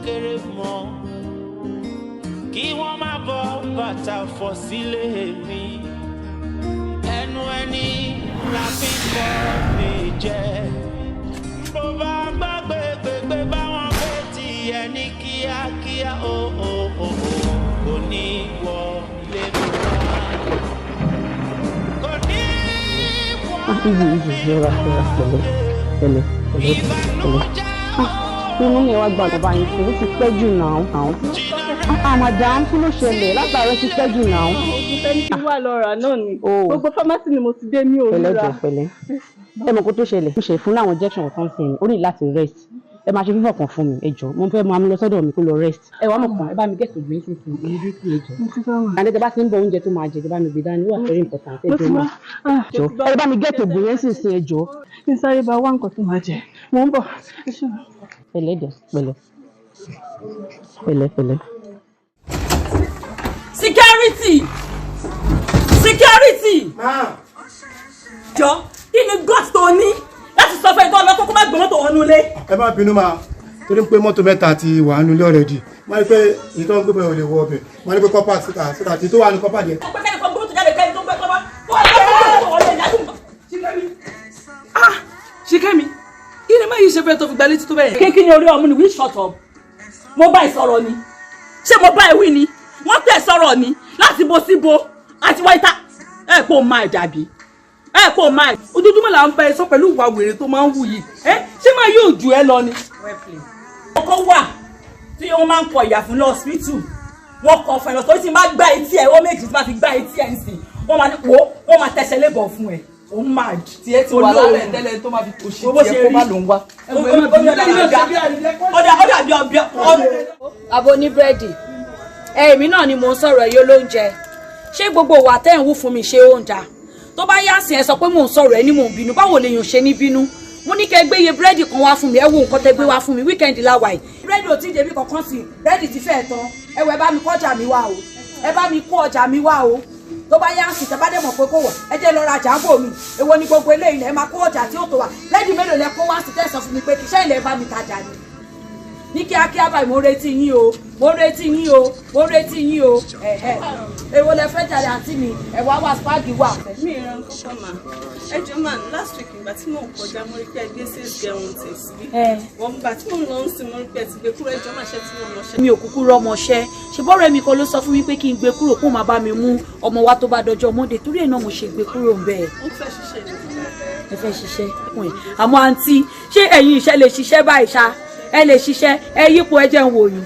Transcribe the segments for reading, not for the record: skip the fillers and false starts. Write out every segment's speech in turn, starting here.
kéré mọ́, kí wọ́n má bọ́ bàtà fọ́ sílé mi. Ẹnu ẹni la fi kọ́ mi jẹ. Bó bá gbàgbé gbégbé báwọn fẹ́ tiẹ̀ ní kíákíá, ó ó ó ó, kò ní wọlé mi wá. Kò ní Easy, easy, rọra, rọra, pẹ̀lẹ́, pẹ̀lẹ́, pẹ̀lẹ́, pẹ̀lẹ́. Ah, inú mi wá gbà bàbá yín fún ó ti pẹ́ jù náà. Ah, madam, kí ló ṣẹlẹ̀? Látàárọ̀ ti pẹ́ jù náà. Oògùn tẹ́ni kí wà lọ rà náà ni. Oh. Gbogbo pharmacy ni mo ti dé, mi ò Pẹ̀lẹ́ ríra. jọ, pẹ̀lẹ́. Ẹ mọ̀ kó tó ṣẹlẹ̀. Mo ṣe fún láwọn injection kan sí ni, ó ní láti rest. Ẹ máa ṣe fífọ̀ kan fún mi, ẹ jọ. Mo fẹ́ máa mú lọ sọ́dọ̀ mi kó lọ rest. Ẹ wàá mọ̀ kàn, ẹ bá mi get ògùn yín sísìn, immediately, ẹ jọ. Mo ti bá wà. Àní tẹ bá ti ń bọ, oúnjẹ tó máa jẹ, tẹ bá mi gbé dání, ó wà very important. Ẹ Mo jọ ti máa. wá. Ah, Jọ, ẹ bá mi get ògùn yẹn sísìn, ẹ jọ. Kí n sáré bá wá nǹkan tó máa jẹ. Mo ń bọ̀. Ẹ ṣé. Pẹ̀lẹ́ dẹ̀, pẹ̀lẹ́. Pẹ̀lẹ́, pẹ̀lẹ́. Security, security! Jọ, kí ni gut tó ní láti sọ fún ẹ tó lọ kókó má gbé mọ́tò wọnú ilé? Ẹ má bínú máa, torí pé mọ́tò mẹ́ta ti wà nínú ilé already. Wọ́n ní pé èyí tó ń gbé bọ̀ ò lè wọ ọbẹ̀. Wọ́n ní pé kọ́pà síta síta tí tó wà ní kọ́pà díẹ̀. Pé kẹ́ni kan gbé mọ́tò jáde, kẹ́ni tó gbé kọ́pà tó wà lọ́wọ́ mọ́tò wọlé ìyá tó. Ṣìkẹ́mi, ah, Ṣìkẹ́mi, kí ni má yìí ṣe fẹ́ tó fi gba létí tó bẹ́ẹ̀? Kékeré ni orí ọmú ni. We shut up. Mo bá ẹ sọ̀rọ̀ ni? Ṣé mo bá ẹ wí ni? Wọ́n tẹ̀ sọ̀rọ̀ ni láti bo sí bo àti wáyé tá ẹ kó máa dàbí ẹ kó máa. Ojoojúmọ́ là ń bá ẹ sọ pẹ̀lú ìwà wèrè tó máa ń wù yìí. Ẹ ṣé máa yóò jù ẹ lọ ni? Ọkọ wà tí wọ́n máa ń kọ ìyà fún lọ́sibítù, wọ́n kọ fún ẹ lọ torí tí n bá gbá etí ẹ, ó méjì tí n bá fi gbá etí ẹ ń sìn, wọ́n máa ní wo, wọ́n máa tẹsẹ̀ lébọ̀ fún ẹ. Òun máa Tiẹ̀ ti wà lára ẹ̀ tẹ́lẹ̀ tó máa fi tòṣì Owó tiẹ̀ ṣe kó rí. má ló ń wá. Ó dàbí ọbẹ̀. Abo ní búrẹ́dì ẹ, èmi náà ni mò ń sọ̀rọ̀ ẹ̀yọ́ lóúnjẹ. Ṣé gbogbo ìwà tẹ́ ń wú fún mi, ṣé ó ń da? Tó bá yá sí, ẹ sọ pé mò ń sọ̀rọ̀ ẹ ní mò ń bínú. Báwo lèèyàn ṣe ní bínú? Mo ní kẹ́ gbé iye búrẹ́dì kan wá fún mi. Ẹ wo nǹkan tẹ́ gbé wá fún mi. Weekend la wà yìí, búrẹ́dì ò tí ì débi kankan sí. Búrẹ́dì ti fẹ́ẹ̀ tán. Ẹ wọ, ẹ bá mi kó ọjà mi wá o, ẹ bá mi kó ọjà mi wá o. Tó bá yá sí, tẹ́ bá dẹ̀ mọ̀ pé kò wọ̀, ẹ jẹ́ lọ rajà bò mí. Èwo ni gbogbo eléyìí? Ẹ máa kó ọjà tí ó tó wà. Búrẹ́dì mélòó lẹ kó wá sí tẹ́ sọ fún mi pé kì í ṣe ilẹ̀ bá mi tajà ni? Ní kíákíá báyìí, mo retí yín o, mo retí yín o, mo retí yín o. Ẹ̀hẹ́, èwo lẹ fẹ́ jàre, àǹtí mi? Ẹ̀wà wà, spag wà. Mi ì ran kọ́kọ́ mà. Ẹ jọ̀ọ́ mà, last week ìgbà tí mò ń kọjá, mo rí pé ẹ gbé sales girl ohun tẹ̀ síbí. Wọ́n gbà tí mò ń lọ ń sìn, mo rí pé ẹ ti gbé kúrò. Ẹ jọ̀ọ́ mà, ṣe tí mo lọ ṣe. Mi ò kúkú rọmọṣẹ́ ṣe. Bọ́rọ̀ mi kan ló sọ fún mi pé kí n gbé kúrò, kó máa bá mi mú ọmọ wa tó bá dọjọ́ Monday. Torí ẹ̀ náà mo ṣe gbé kúrò ń bẹ́ẹ̀. Ó fẹ́ ṣiṣẹ́ ni. Ẹ fẹ́ ṣiṣẹ́ fún ẹ. Àmọ́ àǹtí, ṣé ẹ̀yin iṣẹ́ lè ṣiṣẹ́ báyìí ṣá? Ẹ lè ṣiṣẹ́? Ẹ yípo, ẹ jẹ́ ń wò yín.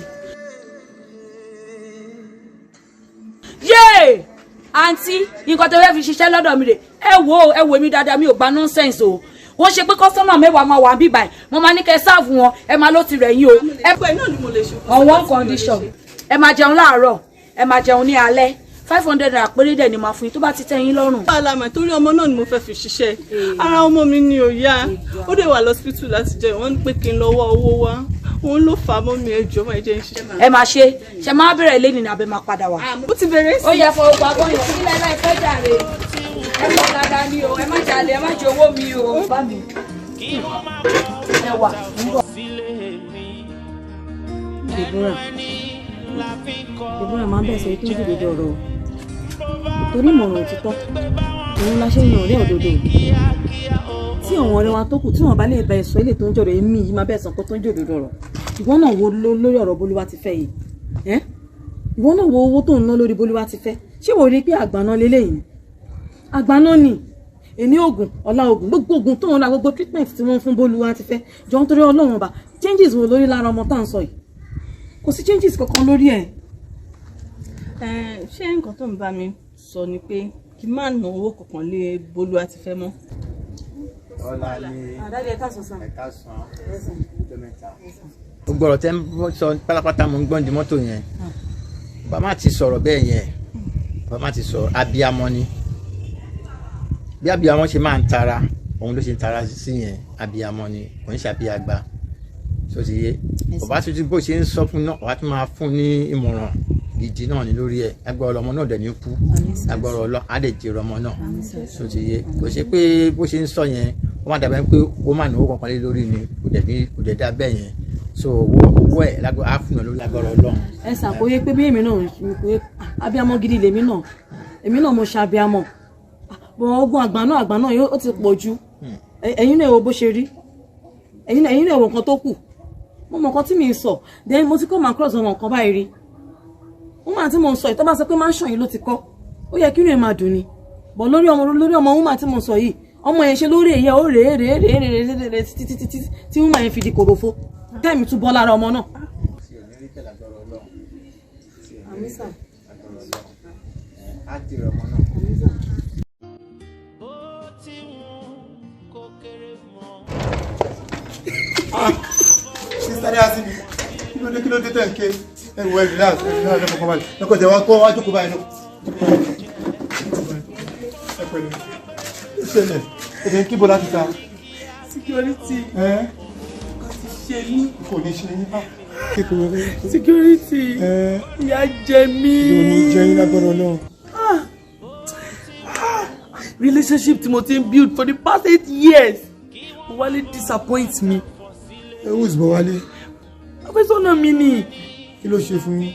Yéè, àǹtí, nǹkan tó fẹ́ fi ṣiṣẹ́ lọ́dọ̀ mi rè. Ẹ wo, ẹ wò mí dáadáa, mi ò gba nonsense o. Wọ́n ṣe pé customer 10 máa wà ń bíbáyìí, wọ́n máa ní kẹ́ serve wọn, ẹ máa ló ti rẹ̀ yín o. Ẹ Ẹgbẹ́ náà ni mo lè ṣe. On one condition: ẹ máa jẹun láàárọ̀, ẹ máa jẹun ní alẹ́. 500 naira péré dẹ̀ ni màá fún yín, tó bá ti tẹ́ yín lọ́rùn. Wàhálà mà, torí ọmọ náà ni mo fẹ́ fi ṣiṣẹ́. Ara ọmọ mi ni ò yá, ó dẹ̀ wà lọ́sípítù láti jẹ́. Wọ́n ní pé kí n lọ wá owó wá, òun ló fà á mọ́ mi. Ẹ jọ̀ọ́ mà, ẹ jẹ́ n ṣiṣẹ́. Ẹ máa ṣe ṣe máa bẹ̀rẹ̀ lẹ́nu ní abẹ́ máa padà wá. Mo ti bẹ̀rẹ̀ sí. Ó yẹ fọ ogun abọ́ yẹn sílẹ̀ láì fẹ́ jàre. Ẹ mọ̀ dáadáa ni o, ẹ má jalè, ẹ má jẹ owó mi o. Bá mi Kí wọ́n má bọ́ ẹ wà ń bọ̀. sílé mi. Deborah. Ẹni la fi kọ́ Deborah, máa ń bẹ̀ sọ èyí tó ń jòdòdò ọ̀rọ̀ o, torí ìmọ̀ràn òtítọ́ òun la ṣe ń yan ọ̀rẹ́ òdodo. Tí àwọn ọ̀rẹ́ wa tó kù, tí wọ́n bá lè bá ẹ sọ ilé tó ń jọ̀rọ̀, èmi yìí máa bẹ̀ sọ nǹkan tó ń jòdòdò ọ̀rọ̀. Ìwọ náà wo lórí ọ̀rọ̀ Bólúwa ti fẹ́ yìí ẹ́, ìwọ náà wo owó tó ń ná lórí Bólúwa ti fẹ́. Ṣé wò rí pé àgbàná leléyìí ni? Àgbàná ni. Èní oògùn, ọ̀la oògùn, gbogbo oògùn tó ń ra, gbogbo treatment tí wọ́n ń fún Bólúwa ti fẹ́. Jọ, nítorí Ọlọ́run Ọba, changes wo lórí lára ọmọ tá à ń sọ yìí? Kò sí changes kankan lórí ẹ̀. Ẹ, ṣé nǹkan tó ń bá mi sọ ni pé kí n má ná owó kankan lé Bólúwa ti fẹ́ mọ́? Ọlá ní. Àdájọ, ẹ káàsán sàn. Ẹ káàsán, ọjọ́ mẹ́ta. Gbogbo ọ̀rọ̀ tẹ́ ń sọ pátápátá, mo ń gbọ́n di mọ́tò yẹn. Bàbá má ti sọ̀rọ̀ bẹ́ẹ̀ yẹn, bàbá má ti sọ̀rọ̀. Abiyamọ ni. Bí abiyamọ ṣe máa ń tara, òun ló ṣe ń tara sí yẹn. Abiyamọ ni, kò ń ṣe abiyagba tó ti yé. Bàbá tuntun bó ṣe ń sọ fún náà, bàbá tún máa fún ní ìmọ̀ràn gidi náà ní lórí ẹ̀. Agbára ọmọ náà dẹ̀ ní kú, agbára ọlọ́ á lè jèrè ọmọ náà tó ti yé. Kò ṣe pé bó ṣe ń sọ yẹn, ó má dàbẹ́ pé ó má náwó kankan lé lórí ni. Kò dẹ̀ ní, kò dẹ̀ dá bẹ́ẹ̀ yẹn. So owó ẹ̀ á fún yàn lórí lágbára Ọlọ́run. Ẹ ṣàkóyè pé bí èmi náà pé abiyamọ gidi lèmi náà, èmi náà mo ṣàbíamọ, bọ̀ ogun àgbà náà ó ti pọ̀ jù. Ẹ̀yin náà wo bó ṣe rí, ẹ̀yin náà wo nǹkan tó kù. Mo mọ nǹkan tí mi ń sọ, then mo ti come across àwọn nǹkan báyìí rí. Woman tí mo ń sọ yìí, tó bá sọ pé mansion yìí ló ti kọ́, ó yẹ kí inú ẹ̀ máa dùn ni. Bọ̀ lórí ọmọ woman tí mo ń sọ yìí, ọmọ yẹn ṣe lórí èyẹ ó rèé rèé rèé rèé rèé títí títí tí woman yẹn fi di kòròfo, tẹ́ẹ̀mì tún bọ́ lára ọmọ náà. Sísáré àti mi, kí ló dé tẹ̀ ń ké? Ẹ wọ ẹ relax, ẹ relax, ẹ fọkàn balẹ̀. Ẹ kò tẹ̀ wá kó wá jókòó báyìí náà. Ẹ pẹ̀lú. Ó ṣẹlẹ̀, ẹ jẹ́ kí Bọ́lá ti ta. Security. Ẹ Kò ti ṣe mí. Kò ní ṣe yín. Security. Ìyà jẹ mí. Yóò ní jẹ yín lágbára Ọlọ́run. Relationship tí mo ti ń build for the past 8 years, Wálé disappoint me. Ẹ who is Bọ̀wálé? Àfẹ́sọ́nà mi ni. Kí ló ṣe fún yín?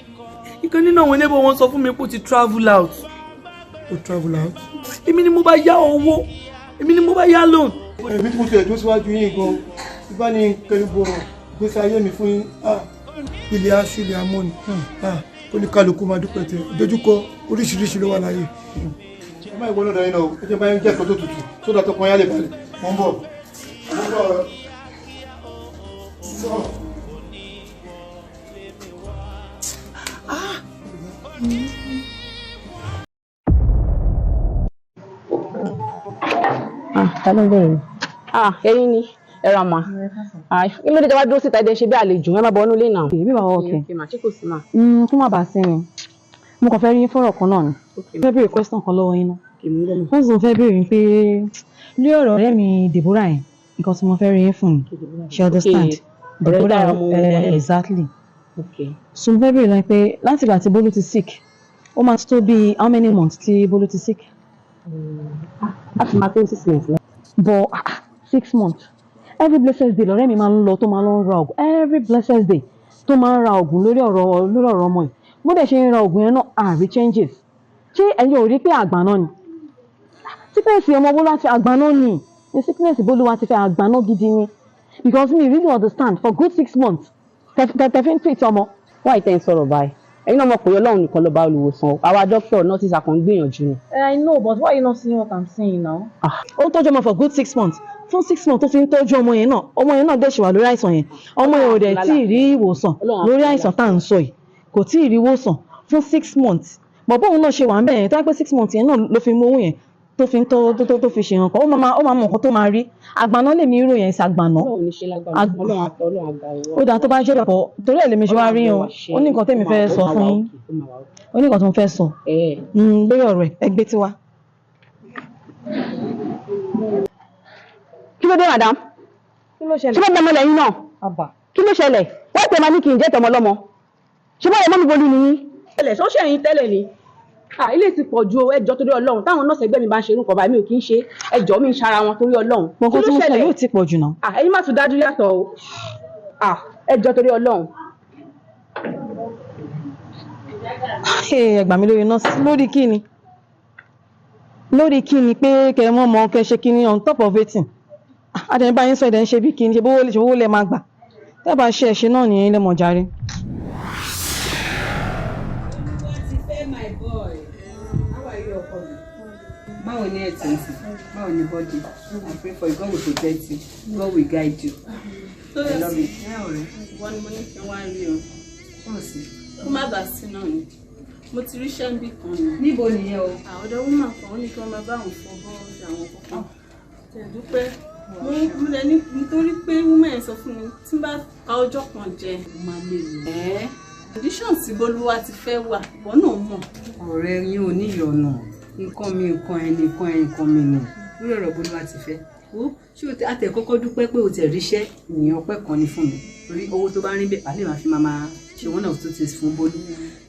Ìkan nínú àwọn neighbor wọn sọ fún mi pé ó ti travel out. Ó travel out? Èmi ni mo bá yá owó, èmi ni mo bá yá loan. Èmi tí mo ti ẹ̀dùn síwájú yín gan, ibà ní kẹrìbọ̀rọ̀ gbèsè ayé mi fún yín. Ilé aṣọ ilé amọ́ ni. Ó ní kálukú máa dúpẹ́ tẹ. Ìdojúkọ oríṣiríṣi ló wà láyé. Ẹ má ìwọ lọ́dọ̀ yín lọ, ẹ jẹ́ bá yín jẹ́ ẹ̀kọ́ tó tutù, sódà tó kan yá lè balẹ̀. Mo ń bọ̀. Mo ń bọ̀. Ta ló ń bẹ̀rẹ̀? Ẹ̀yin ni ẹ ra mà. Kí ló dé tí wàá dúró síta ẹ̀dẹ̀ ṣe bí àlejò? Ẹ má bọ̀ ọ́nú ilé náà. Èmi bá wọ ọkẹ. Ṣé kò sí mà? Kó má bàa sí mi. Mo kàn fẹ́ rí yín fọ́rọ̀ kan náà ni. Mo fẹ́ béèrè question kan lọ́wọ́ yín náà. Wọ́n sì fẹ́ béèrè pé lórí ọ̀rọ̀ ọ̀rẹ́ mi Deborah yẹn, nǹkan tí mo fẹ́ rí yín fún mi. She understand. Deborah, exactly. So mo fẹ́ béèrè lọ pé láti ìgbà tí Bólú ti sick, ó máa tó bí how many months tí Bólú ti sick? A ti máa tó 6 months lọ. But 6 months. Every blessed day lọ̀rẹ́ mi máa ń lọ tó máa lọ ń ra oògùn. Every blessed day tó máa ń ra oògùn lórí ọ̀rọ̀ ọmọ yìí. Bó dẹ̀ ṣe ń ra oògùn yẹn náà, àrí changes. Ṣé ẹ̀yin ò rí pé àgbà náà ni? Sickness ọmọ Bólú àti àgbà náà ni. Ní sickness Bólú wa ti fẹ́ àgbà náà gidi ni. Because me really understand for good 6 months. Tẹ fi ń treat ọmọ. Why tẹ́ ń sọ̀rọ̀ báyìí? Ẹ̀yin náà mọ̀ pé Ọlọ́run nìkan ló bá olùwòsàn. Àwa doctor, nurses a kàn ń gbìyànjú ni. I know, but why you not seeing what I'm saying now? Ó ń tọ́jú ọmọ for good 6 months. Fún 6 months tó fi ń tọ́jú ọmọ yẹn náà dẹ̀ ṣì wà lórí àìsàn yẹn. Ọmọ yẹn ò dẹ̀ tí ì rí ìwòsàn lórí àìsàn tá à ń sọ yìí. Kò tí ì rí ìwòsàn fún 6 months. Bọ̀ bóun náà ṣe wà ń bẹ̀ yẹn, tó yẹ pé 6 months yẹn náà ló fi mú owó yẹn tó fi ń tọ́ tó fi ṣe nǹkan. Ó máa mọ nǹkan tó máa rí. Àgbàná lèmi rò yẹn ṣàgbàná. Ó dáa tó bá jẹ́ bẹ̀pọ̀ torí ẹ̀ lèmi ṣe wá rí o. Ó ní nǹkan tèmi fẹ́ sọ fún yín. Ó ní nǹkan tó ń fẹ́ sọ. Lórí ọ̀rọ̀ ẹ̀, ẹ gbé tiwa. Kí ló dé, madam? Kí ló ṣẹlẹ̀? Ṣé bá gbọmọ lẹ́yìn náà? Kí ló ṣẹlẹ̀? Wọ́n pè máa ní kí n jẹ́ tọmọ lọ́mọ. Ṣé báyọ̀ mọ́mí Bolú ni yín? Ṣẹlẹ̀ ṣọ́ṣẹ́ yín tẹ́lẹ̀ ni. Ilé ti pọ̀ ju ẹjọ́ torí Ọlọ́run. Táwọn nọ́ọ̀sì ẹgbẹ́ mi bá ń ṣe irú nǹkan báyìí, mi ò kí ń ṣe ẹjọ́ mi ń ṣara wọn torí Ọlọ́run. Mo kọ́ tí mo sọ yóò ti pọ̀ jù náà. Ẹ̀yin má tún dájú yàtọ̀ o. Ẹjọ́ torí Ọlọ́run. Ẹ gbà mí lórí nọ́ọ̀sì, lórí kí ni? Lórí kí ni pé kẹ mọ́ mọ́ kẹ ṣe kí ni on top of eighteen? Adẹ̀yìn bá yín sọ ẹ̀dẹ̀ ń ṣe bí kí ni ṣe bówó lẹ máa gbà. Tẹ́ bá ṣe ẹ̀ṣẹ̀ náà nìyẹn lẹ́mọ̀ jàre. Báwo ni ẹ̀ tí ń sìn? Báwo ni body? I pray for you. God will protect you. God will guide you. I love you. Ẹ ọ̀rẹ́, ìwọ ni mo ní kí n wá rí o. Kò sí. Kó má bàa sí náà ni. Mo ti ríṣẹ́ níbì kan ni. Níbo nìyẹn o? Ọ̀dọ̀ woman kan, ó ní kí wọ́n máa bá òun fọ bọ́ọ̀lù àwọn kankan. Tẹ̀ dúpẹ́. Mo lẹ ní nítorí pé woman yẹn sọ fún mi tí n bá ka ọjọ́ kan jẹ. Mo máa lé mi. Condition tí Bolúwa ti fẹ́ wà, ìwọ náà mọ̀. Ọ̀rẹ́ yín ò ní ìyọ̀nà. Nǹkan mi nǹkan ẹ nǹkan ẹ nǹkan mi nì. Lórí ọ̀rọ̀ Bolúwa ti fẹ́. Wo ṣé o àtẹ̀ kọ́kọ́ dúpẹ́ pé o tẹ̀ ríṣẹ́ ìyẹn ọpẹ́ kan ni fún mi. Torí owó tó bá rí bẹ́ẹ̀, àlè máa fi máa ṣe one of two things fún Bólú.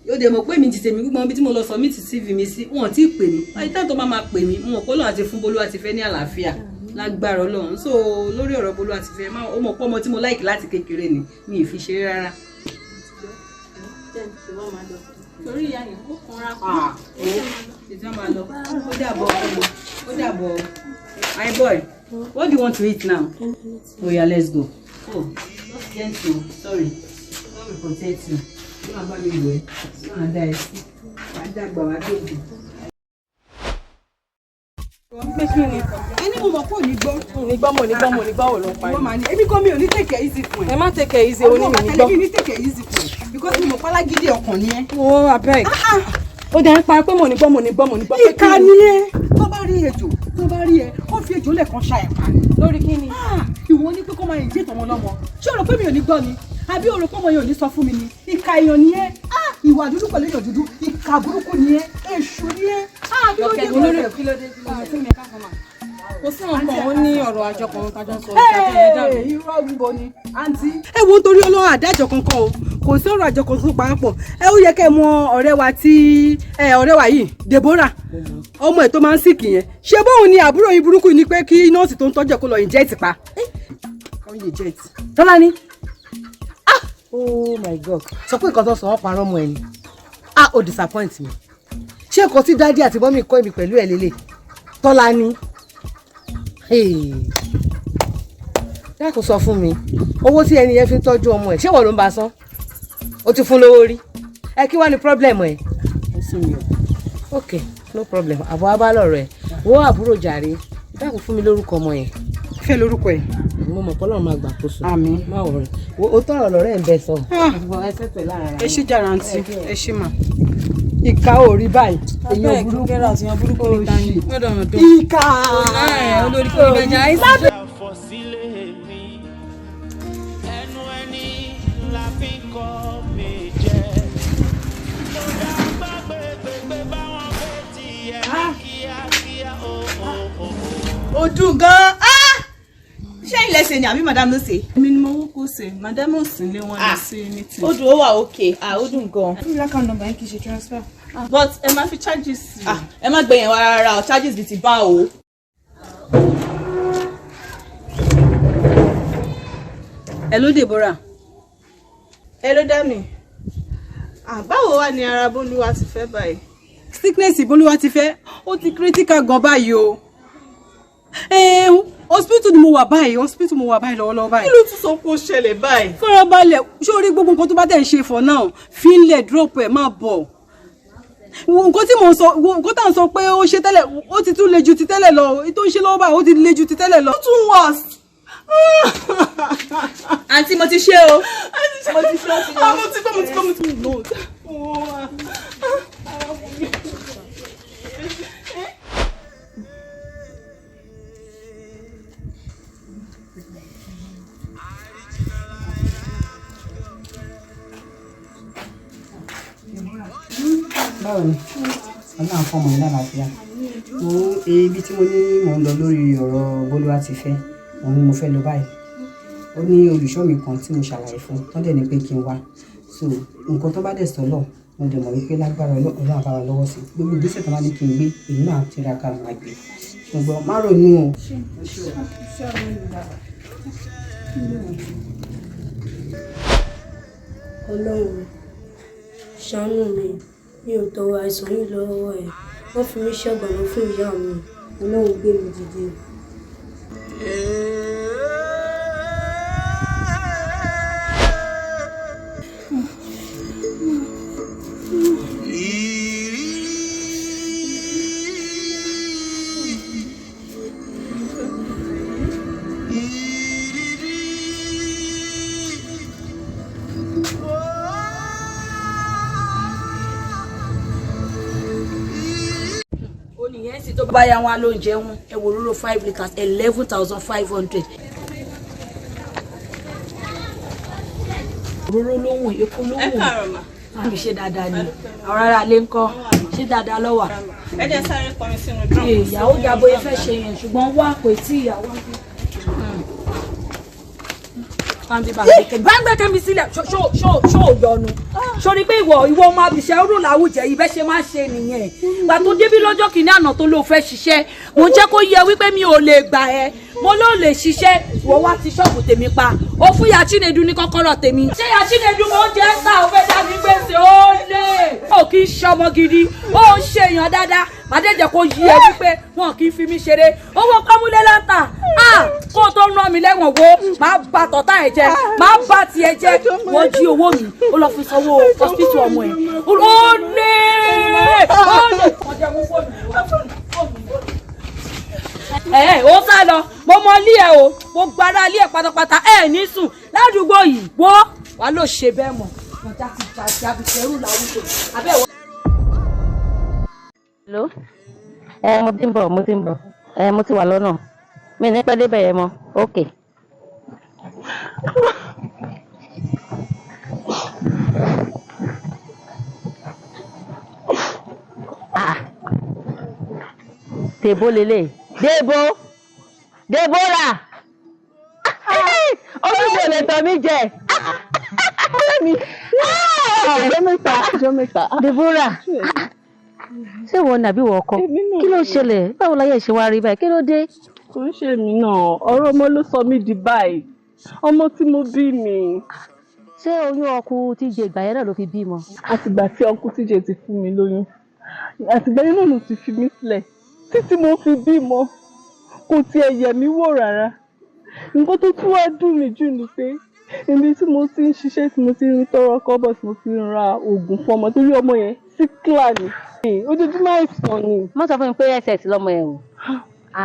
Yóò dẹ̀ mọ̀ pé mi ti tèmi gbogbo ibi tí mo lọ submit CV mi sí, wọn ò tí ì pè mí. Báyìí táwọn tó máa pè mí, mo mọ̀ pé Ọlọ́run àti fún Bólú àti fẹ́ ní àlàáfíà. Lágbára Ọlọ́run. So lórí ọ̀rọ̀ Bolú àti Fẹ́, ó mọ̀ pé ọmọ tí mo láìkì láti kékeré ni, mi ì fi ṣeré rárá. Torí ìyá yẹn ó kanra kú. Tètè máa lọ. Ó dàbọ̀ ọmọ. Ó dàbọ̀. My boy, what do you want to eat now? Oh yeah, let's go. Oh, just gentle. Sorry. God will protect you. Ṣé màá bá mi wẹ̀? Ṣé màá dá ẹ sí? Wàá dàgbà wàá dògbò. Pé kí ni? Ẹni mo mọ̀ pé ò ní gbọ́. Ní gbọ́ mo ní gbọ́ mo ní gbọ́ ò ló ń parí. Ìwọ màá ní èmi gan mi ò ní take it easy fún ẹ. Ẹ má take it easy, oní mi ní gbọ́. Mi ní take it easy fún ẹ because mo mọ̀ pálágídí ọkàn ni ẹ. Wo abeg. Ó dẹ̀ ń pa pé mo ní gbọ́ mo ní gbọ́ mo ní gbọ́. Ìka ni ẹ. Tó bá rí ejò, tó bá rí ẹ, kó fi ejò lẹ́ẹ̀kan ṣa ẹ̀ pa ni. Lórí kí ni? Ìwọ ní pé kó máa yìí tọmọ lọ́mọ. Ṣé o rò pé mi ò ní gbọ́ ni? Àbí o rò pé ọmọ yẹn ò ní sọ fún mi ni? Ìka èèyàn ni ẹ. Ìwà dúdú pẹ̀lú èèyàn dúdú. Ìka burúkú ni ẹ. Èṣù ni ẹ. Kí ló dé? Kí ló dé? Kò sí nǹkan ó ní ọ̀rọ̀ àjọ kan tájọ sọ. Irọ́ gbogbo ni àǹtí. Ẹ wo nítorí Ọlọ́run àdájọ kankan o, kò sí ọ̀rọ̀ àjọ kan tó parapọ̀. Ẹ ó yẹ kẹ́ ẹ mọ ọ̀rẹ́ wa tí ọ̀rẹ́ wa yìí Deborah, ọmọ ẹ̀ tó máa ń sìkì yẹn. Ṣé bóun ni àbúrò yín burúkú ni pé kí nọ́ọ̀sì tó ń tọ́jú ẹ̀ kó lọ inject pa? Tọ́lání. Oh my God. Sọ pé nǹkan tó sọ ọ́ parọ́ mọ́ ẹ ni. Ah, ó disappoint mi. Ṣé nǹkan tí dádì àti mọ́mì kọ́ èmi pẹ̀lú ẹ̀ lélẹ̀? Tọ́lání. Dákun sọ fún mi, owó tí ẹni yẹn fi ń tọ́jú ọmọ ẹ̀, ṣé wọ́n ló ń bá a san? O ti fún lówó rí. Ẹ kí wá ní problem ẹ̀? Ok, no problem. Àbọ̀ abálọ̀ rẹ̀. Wo àbúrò jàre. Dákun fún mi lórúkọ ọmọ yẹn. Fẹ́ lórúkọ ẹ̀. Mo mọ̀ pọ́lọ́ máa gbàkóso. Àmín. Má wọ̀rẹ̀. O tọrọ lọ́rẹ́ ń bẹ sọ. Ẹ ṣé jàre àǹtí, ẹ ṣé mà. Ìka ò rí báyìí. Èèyàn burúkú. Ìka. Olórí kò ní bẹ̀jà àìsàn. Àfọ̀sílẹ̀ mi, ẹnu ẹni la fi ń kọ́ mi jẹ. Mo bá gbàgbé gbégbé báwọn fẹ́ tiẹ̀ ní kíákíá o o o. Ó dùn gan-an. Ṣé ilẹ̀ ṣe ni àbí madam ló ṣe? Èmi ni mo wó kó ṣe, madam ò sí ilé wọn lọ sí meeting. Ó dùn, ó wà okay. Ó dùn gan. Fún mi lákàá nọ́mbà yín kì í ṣe transfer. But ẹ máa fi charges sí. Ẹ má gbẹ̀yìn wa rárá o, charges bíi ti bá o. Hello Deborah. Hello Dami. Báwo wá ni ara Bólúwa ti fẹ́ báyìí? Sickness Bólúwa ti fẹ́, ó ti critical gan báyìí o. Hospital ni mo wà báyìí, hospital mo wà báyìí lọ́wọ́lọ́wọ́ báyìí. Kí ló tún sọ pé ó ṣẹlẹ̀ báyìí? Farabalẹ̀, ṣé o rí gbogbo nǹkan tó bá tẹ̀ ń ṣe for now? Fínlẹ̀ drop ẹ̀ máa bọ̀. Nǹkan tí mò ń sọ, nǹkan tá à ń sọ pé ó ṣe tẹ́lẹ̀, ó ti tún le ju ti tẹ́lẹ̀ lọ, tó ń ṣe lọ́wọ́ báyìí, ó ti le ju ti tẹ́lẹ̀ lọ. Ó tún worse. Àǹtí mo ti ṣe o. Mo ti ṣe o ti lọ. Mo ti gbọ́, mo ti gbọ́, mo ti gbọ́. Báwo ni? Ọlọ́run fún ọmọ yìí lálàáfíà. Mo ibi tí mo ní mò ń lọ lórí ọ̀rọ̀ Bólúwa ti fẹ́, òun ni mo fẹ́ lọ báyìí. Ó ní olùṣọ́ mi kan tí mo ṣàlàyé fún, tán dẹ̀ ní pé kí n wá. So nǹkan tó bá dẹ̀ sọ lọ, mo dẹ̀ mọ̀ wípé lágbára Ọlọ́run á bá wa lọ́wọ́ sí. Gbogbo ìgbésẹ̀ tó bá ní kí n gbé, èmi náà tiraka máa gbé. Ṣùgbọ́n má ronú o. Ọlọ́run ṣàánú mi, mi ò tọrọ àìsàn yìí lọ́wọ́ ẹ̀, wọ́n fi mí ṣẹ̀gbọ̀n fún ìyá mi. Ọlọ́run gbé mi dìde. Oníyẹn sì tó bá yá wọn lóúnjẹ wọn, ẹ wò rúró 5 litres 11,500. Òróró ló wùn, epo ló Ẹ wùn. káàárọ̀ mà. Àmì ṣe dáadáa ni, àwọn ará ilé ń kọ́, ṣé dáadáa ló wà? Ẹ jẹ́ sáré pọnmi sínú drum. Ìyàwó dàbò yẹn fẹ́ ṣe yẹn, ṣùgbọ́n wá kò tí ìyàwó. Bá ń gbé kẹ́mi sílẹ̀, ṣó yọnu. Sori pé ìwọ ìwọ ọmọ àbíṣẹ́ rò láwùjẹ yìí bẹ́ẹ̀ ṣe máa ń ṣe nìyẹn. Gbà tó débí lọ́jọ́ kìíní àná tó ló fẹ́ ṣiṣẹ́, mo jẹ́ kó yẹ wípé mi ò lè gbà ẹ́, mo ló lè ṣiṣẹ́, ìwọ wá ti ṣọ́ọ̀bù tèmi pa. Ó fún ìyá Chinedu ní kọ́kọ́rọ́ tèmi. Ṣé ìyá Chinedu mo ń jẹ́ sá ò fẹ́ dá mi gbèsè? Ó lè. Ó kì í ṣọmọ gidi, ó ń ṣe èèyàn dáadáa. Màdéjẹ kó yí ẹ wípé wọn kì í fi mí ṣeré. Owó kọ́múlé láǹtà, kó o tó rán mi lẹ́wọ̀n wo, máa ba tọ̀tá ẹ̀ jẹ́, máa ba tiẹ̀ jẹ́. Wọ́n jí owó mi, ó lọ fi sanwó hospital ọmọ ẹ̀. Ó lè! Ó lè! Ẹ ó sá lọ, mo mọ ilé ẹ o, mo gbára ilé ẹ pátápátá, ẹ ní sùn ládùúgbò yìí, wọ́ wàá lò ṣe bẹ́ẹ̀ mọ̀. Ọjà ti jà sí abìṣẹ́rù láwùjọ. Abẹ́ ìwọ. Hello. Ẹ mo ti ń bọ̀, mo ti ń bọ̀. Ẹ mo ti wà lọ́nà. Mi ní pẹ́ débẹ̀ yẹn mọ́. Okay. Ah. Dèbó lélẹ̀. Dèbó. Dèbórà. Olùdó lè tọ́ mi jẹ. Ọ̀rẹ́ mi. Ọjọ́ mẹ́ta, ọjọ́ mẹ́ta. Dèbórà. Ṣé ìwọ ni àbí ìwọ ọkọ? Kí ló ṣẹlẹ̀? Báwo láyé ṣe wá rí báyìí? Kí ló dé? Kò ń ṣe mí náà, ọ̀rọ̀ ọmọ ló sọ mí di báyìí. Ọmọ tí mo bí mi. Ṣé oyún ọkù TJ ìgbà yẹn náà ló fi bímọ? Àtìgbà tí ọkù TJ ti fún mi lóyún, àtìgbà yẹn náà ló ti fi mí sílẹ̀. Títí mo fi bímọ, kò tiẹ̀ yẹ̀ mí wò rárá. Nǹkan tó tún wá dùn mí jù ni pé ibi tí mo ti ń ṣiṣẹ́, tí mo ti ń tọrọ kọ́bọ̀, tí mo fi ń ra oògùn fún ọmọ, torí ọmọ yẹn síkìlà ni, ojoojúmọ́ àìsàn ni. Má sọ fún mi pé SS lọmọ ẹ o.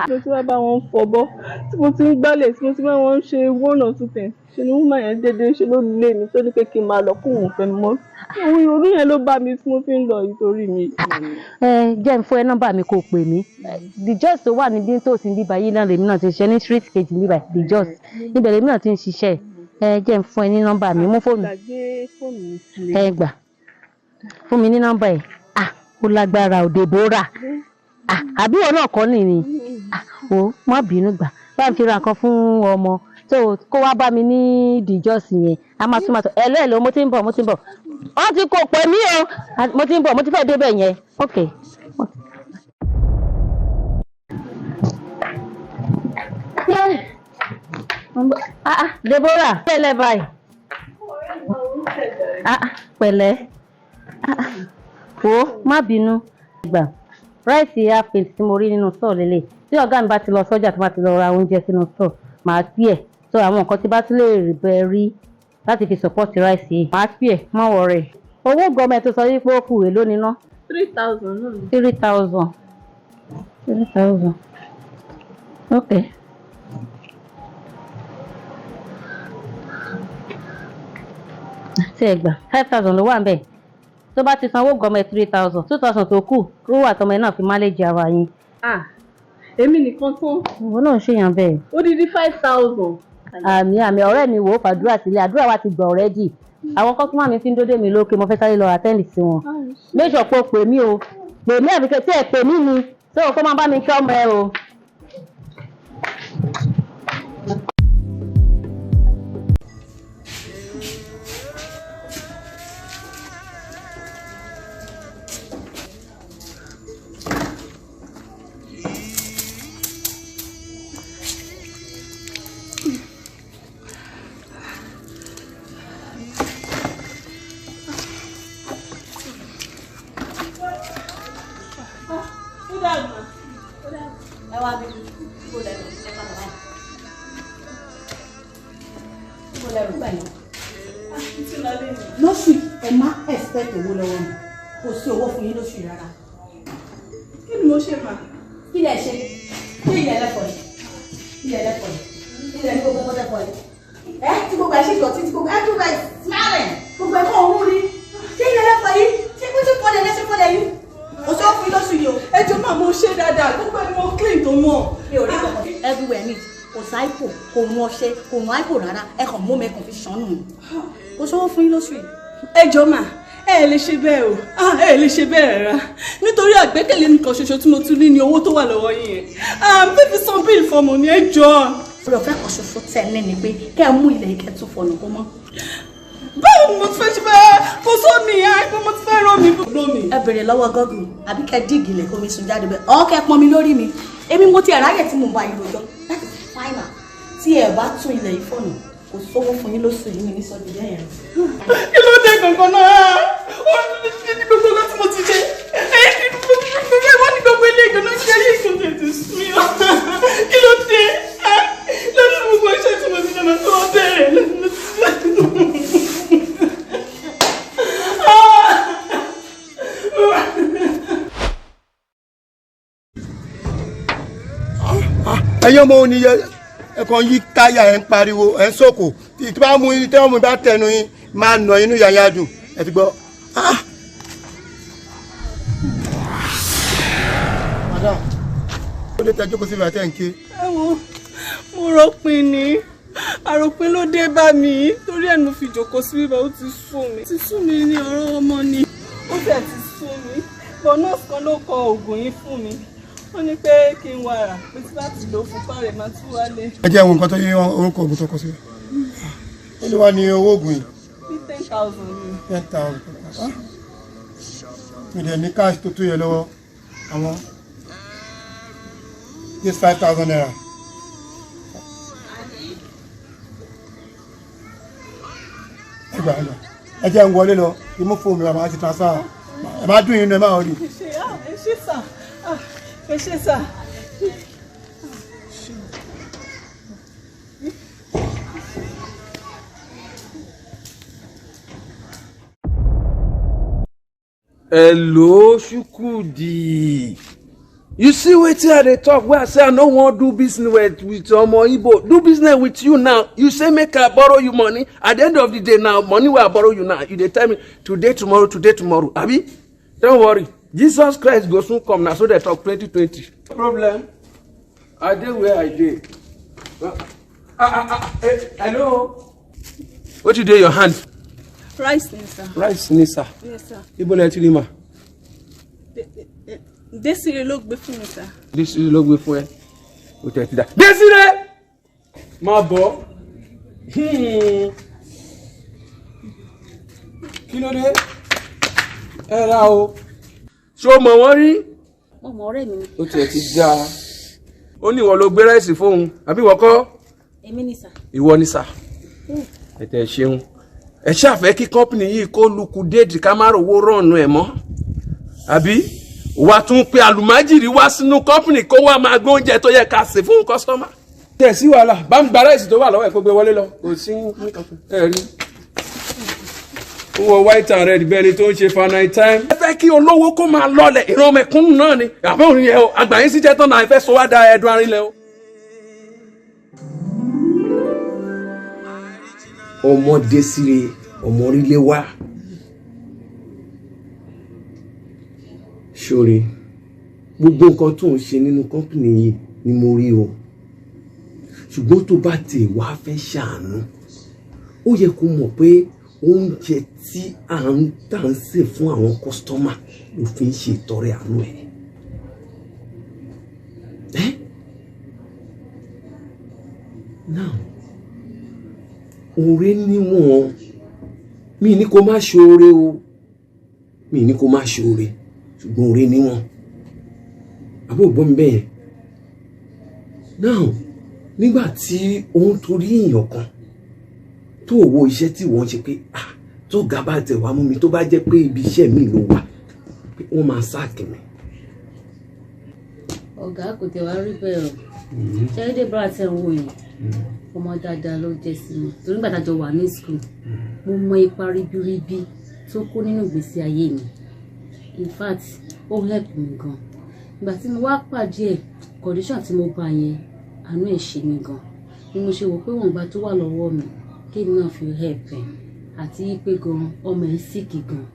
Mo ti wá bá wọn fọbọ́, tí mo ti ń gbálẹ̀, tí mo ti bá wọn ṣe one or two things, ṣe ni woman yẹn dédé ṣe ló lé mi tó ní pé kí n máa lọ, kó òun fẹ́ mi mọ́. Òun ìrònú yẹn ló bá mi tí mo fi ń lọ ìtorí mi. Ẹ jẹ́ n fún ẹ nọ́mbà mi kó o pè mí. The Just tó wà níbí tòsí níbí báyìí náà lèmi náà ti ń ṣiṣẹ́ ní street kejì níbí báyìí, The Just níbẹ̀ lèmi náà ti ń ṣiṣẹ́. Ẹ jẹ́ n fún ẹ ní nọ́mbà mi, mú fóònù. Gbàgbé fóònù mi sílé. Ẹ gbà fún mi ní nọ́mbà ẹ̀. Ah, ó lágbára ò, Deborah. Ah, àbí ìwọ náà kọ́ nìyí? Ah, o má bínú, gbà bá mi fi ra nǹkan fún ọmọ tó kó wá bá mi ní The Just yẹn, a máa tún máa sọ. Ẹ lẹ́ẹ̀lọ́, mo ti ń bọ̀, mo ti ń bọ̀, wọ́n ti kò pè mí o, mo ti ń bọ̀, mo ti fẹ́ débẹ̀ yẹn. Ok. Ah, ah, Deborah, pẹ̀lẹ́ báyìí. Ah, ah, pẹ̀lẹ́. Ah, ah, wo má bínú. Gbà ráìsì half plate tí mo rí nínú stọ̀ lélẹ̀. Tí ọ̀gá mi bá ti lọ sọ́jà, tó bá ti lọ ra oúnjẹ sínú stọ̀, màá pí ẹ̀. So àwọn nǹkan tí bá tún lè rí bẹ́ẹ̀ rí láti fi support ráìsì yìí, màá pí ẹ̀, má worry. Owó gọmẹ tó sọ wípé ó kù èló níná? 3,000 náà ni. 3,000. 3,000. Ok. Tí ẹ gbà 5,000 ló wà níbẹ̀. Tó bá ti sanwó gọmẹ 3,000, 2,000 tó kù kó wà tọmọ ẹ náà fi máléjì ara yín. Ah, èmi nìkan tán. Ìwọ náà ń ṣèyàn bẹ́ẹ̀. Odidi 5,000. Àmì àmì ọ̀rẹ́ mi, wò ó, fàdúrà sílẹ̀, àdúrà wa ti gbà already. Àwọn kọ́sọ́mà mi ti ń dódé mi lókè, mo fẹ́ sáré lọ attend sí wọn. Make sure pé o pè mí o. Pè mí àbíkẹ́ tí ẹ pè mí ni. Tó o kó máa bá mi kí ọmọ ẹ o. Ẹ wá bí kó lẹ́nu ẹ padà báyìí. Kó lẹ́nu gbà yín. Lóṣù yìí, ẹ má expect owó lọ́wọ́ mi. Kò sí owó fún yín lóṣù yìí rárá. Kí ni mo ṣe mà? Kí lẹ ṣe? Ṣé ilẹ̀ ẹlẹ́fọ̀ yìí? Ilẹ̀ ẹlẹ́fọ̀ yìí? Ilẹ̀ ní gbogbo ẹlẹ́fọ̀ yìí? Ẹ tí gbogbo ẹ ṣe ìdọ̀tí, tí gbogbo everywhere is smiling. Gbogbo ẹ̀kọ́ òun rí. Ṣé ilẹ̀ ẹlẹ́fọ̀ yìí? Ṣé kó ṣe fọlẹ̀ lẹ́ṣẹ̀ fọlẹ̀ yìí? Kò sí owó fún yín lóṣù yìí o. Ẹ jọ̀ọ́ mà, mo ṣe dáadáa, gbogbo ẹ̀ ni mo clean tó mọ̀. Mi ò rí kankan. Everywhere neat. Kò sáìpò, kò mú ọṣẹ, kò mú àìpò rárá. Ẹ kàn mú mi, ẹ kàn fi ṣánú. Kò sówó fún yín lóṣù yìí. Ẹ jọ̀ọ́ mà, ẹ lè ṣe bẹ́ẹ̀ o. Ah, ẹ lè ṣe bẹ́ẹ̀ rárá. Nítorí àgbẹ́kẹ̀lé nìkan ṣoṣo tí mo tún ní ni owó tó wà lọ́wọ́ yín yẹn. Ah, fífi san bill fọmọ ni, ẹ jọ̀ọ́. Orí ọ̀fẹ́ kan ṣoṣo tẹ̀ ní ni pé kẹ́ ẹ mú ilẹ̀ yìí kẹ́ ẹ tún fọ̀nà kó mọ́. Báwo ni mo ti fẹ́ ṣe fẹ́ kó sómi àìpé mo ti fẹ́ rán mi. Ẹ bèrè lọ́wọ́ Google àbí kẹ́ díìgì lẹ̀ kó mi sùn jáde bẹ́ẹ̀. Ọ̀ kẹ́ pọn mi lórí mi. Èmi mo ti ẹ̀ ráyè tí mo bá yín rojọ́. That is final. Tí ẹ bá tún ilẹ̀ yìí fọ̀nà, kò sówó fún yín lóṣù yìí mi ní sọ́jú bẹ́ẹ̀ yẹn. Kí ló dé gangan náà? Ó ní gbogbo nǹkan tí mo ti ṣe. Wọ́n ní gbogbo ilé ìgbóná ṣe ayé ìṣòro ti sún mi. Kí ló dé? Lọ́dún gbogbo iṣẹ́ tí mo ti ṣe máa tó wọ́n bẹ̀rẹ̀ lọ́dún. Ẹ̀yin ọmọ òní ẹ kàn yí táyà, ẹ̀ ń pariwo, ẹ̀ ń sòkò tí bá mú yín, tẹ́wọ́n mú bá tẹnu yín, máa nà inú yàyà dùn. Ẹ ti gbọ́. Madam, ó lè tẹ jókòó síbi àti ẹ̀ ń ké. Ẹ wo, mo rọpin ni, àròpin ló dé bá mi, torí ẹ̀ mo fi jòkó sí bíbá. Ó ti sú mi, ti sú mi ní ọ̀rọ̀ ọmọ ni, ó tẹ̀ ti sú mi bọ̀. Nọ́ọ̀sì kan ló kọ oògùn yìí fún mi, ó ní pé kí n wá rà, pé tí bá ti lò ó fún pàrẹ̀ máa tún wálé. Ẹ jẹ́ àwọn nǹkan tó yé orúkọ oògùn tó kọ sí. Ó lè wá ní owó oògùn yìí. Ní 10,000 ni. 10,000. Mi dẹ̀ ní cash tó tó yẹ lọ́wọ́, àwọn this ₦5,000. Ẹ gbà, ẹ gbà, ẹ jẹ́ ń wọlé lọ kí mú fóònù mi wá, máa ti transfer. Ẹ má dùn yín nù, ẹ má rí. Ẹ ṣé, ẹ ṣé sà, ẹ ṣé sà. Hello, Chukwudi. You see wetin I dey talk wey I say I no wan do business with omo Igbo, do business with you now. You say make I borrow you money. At the end of the day now, money wey I borrow you now, you dey tell me today, tomorrow, today, tomorrow. Abi? Don't worry. Jesus Christ go soon come. Na so dey talk 2020. Problem. I dey where I dey. Ah, ah, ah, eh, hello. Wetin dey your hand? Rice ni sir. Rice ni sir. Yes sir. Ibo lẹ ti rí ma? Desire ló gbé fún mi sir. Desire ló gbé fún ẹ. O tẹ̀ ti da. Desire! Máa bọ̀. Kí ló dé? Ẹ ra o. Ṣé o mọ̀ wọ́n rí? Mo mọ, ọ̀rẹ́ mi ni. Ó tiẹ̀ ti dáa. Ó ní ìwọ ló gbé rice fóun, àbí ìwọ kọ́? Èmi ni sà. Ìwọ ni sà. Ẹ tẹ̀ ṣeun. Ẹ ṣàfẹ́ kí company yìí kó liquidate, ká má rówó rọ̀nù ẹ̀ mọ́. Àbí? Wàá tún pe àlùmájìrì wá sínú company kó wá máa gbé oúnjẹ tó yẹ ká sè fún customer. Tẹ̀ sí wàhálà, bá ń gba rice tó wà lọ́wọ́ ẹ̀ kó gbé wọlé lọ. Kò sí ẹ rí. Ó wọ white and red bẹ́ẹ̀ ni tó ń ṣe fanai time. Ẹ fẹ́ kí olówó kó máa lọlẹ̀, ìran mẹ̀kúnnù náà ni. Àbẹ́ òun yẹn o, àgbà yín sì jẹ́ tán náà, ẹ fẹ́ sọ wá da ẹ̀dùn arinlẹ̀ o. Ọmọ Desire, ọmọ orílẹ̀ wá. Ṣóre, gbogbo nǹkan tó ń ṣe nínú company yìí ni mo rí o. Ṣùgbọ́n tó bá ti wá fẹ́ ṣàánú, ó yẹ kó mọ̀ pé oúnjẹ tí à ń tà ń sè fún àwọn customer ló fi ń ṣe ìtọrẹ àánú ẹ̀. Ẹ́ now, oore níwọ̀n. Mi ní kó má ṣe oore o, mi ní kó má ṣe oore, ṣùgbọ́n oore níwọ̀n. Àbó gbọ́ mi bẹ́ẹ̀ now, nígbà tí òun torí èèyàn kan tó wo iṣẹ́ tí wọ́n ṣe pé ah, tó ga bá tẹ̀ wá mú mi, tó bá jẹ́ pé ibi iṣẹ́ mi ló wà, pé wọ́n máa sack mi. Ọ̀gá, kò tẹ̀ wá rí bẹ́ẹ̀ o. Ṣẹ́rí Deborah tẹ̀ ń wò yẹn, ọmọ dáadáa ló jẹ́ sí mi, torí nígbà tá a jọ wà ní school, mo mọ ipa ribiribi tó kó nínú ìgbésí ayé mi. In fact, ó help mi gan. Ìgbà tí mo wá pàdé ẹ̀, condition tí mo bá yẹn, àánú ẹ̀ ṣe mi gan ni mo ṣe wò pé wọ́n gba tó wà lọ́wọ́ mi kéèmí náà fi help ẹ̀, àti pé gan ọmọ ẹ̀ sick gan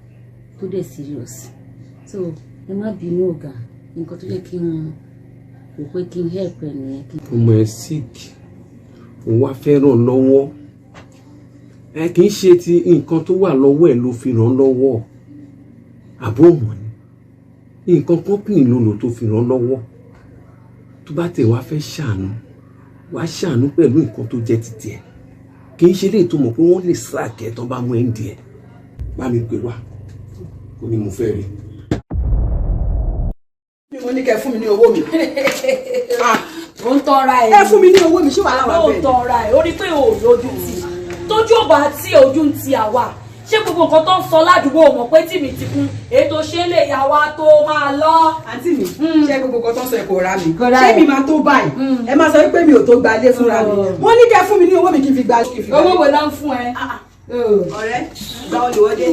tó dẹ̀ serious. So ẹ má bínú ọ̀gá, nǹkan tó jẹ́ kí n wò pé kí n help ẹ̀ nìyẹn. Ọmọ ẹ sick, òun wá fẹ́ ràn lọ́wọ́. Ẹ kì í ṣe ti nǹkan tó wà lọ́wọ́ ẹ̀ ló fi ràn lọ́wọ́, àbó mọ̀ ni nǹkan company ló lò tó fi ràn lọ́wọ́. Tó bá tẹ̀ wá fẹ́ ṣàánú, wá ṣàánú pẹ̀lú nǹkan tó jẹ́ titi ẹ̀. Kì í ṣe lè tó mọ̀ pé wọ́n lè sáàkì ẹ̀ tán bá mú ẹ̀ ń di ẹ̀. Bá mi pè wá, kó ní mo fẹ́ rí. Mo ní kẹ́ fún mi ní owó mi. Ó ń tọ́ra ẹ̀. Ẹ fún mi ní owó mi, ṣé wàhálà wà Ó ń bẹ́ẹ̀? tọ́ra ẹ̀, ó rí pé ò lójú tì. Tójú ò bá tí ojú ń ti àwa. Ṣé gbogbo nǹkan tó ń sọ ládùúgbò mọ̀ pé tìmí ti kún? Ètò ṣe lè yà wá tó máa lọ. Àǹtí mi, ṣé gbogbo nǹkan tó ń sọ ẹ̀ kò rà mí? Kò rà Ṣé ẹ̀. mi máa tó báyìí? Ẹ máa sọ wípé mi ò tó gba ilé fúnra mi. Wọ́n ní kẹ́ fún mi ní owó mi kí n fi gba. Owó wo ló ń fún ẹ? Ọ̀rẹ́, gba olùwọ́dé.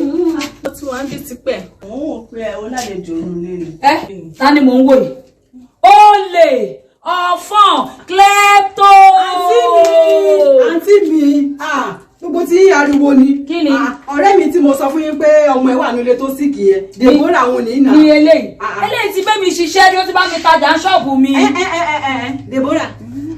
Ó ti wá ń bí tipẹ́. Òun ò pé ẹ olálejò òun lé ni. Ẹ ta ni mò ń wò yìí? Olè, ọ̀fọ̀n, klepto. Àǹtí mi, àǹtí mi, ah, gbogbo tí ariwo ni. Kí ni? Ọ̀rẹ́ mi tí mo sọ fún yín pé ọmọ ẹ̀ wà nílé tó síkì yẹn, Deborah òun ní ìnà. Ní eléyìí. Eléyìí ti bẹ́ mi ṣiṣẹ́ rí, ó ti bá mi tajà ń ṣọ́ọ̀bù mi. Deborah,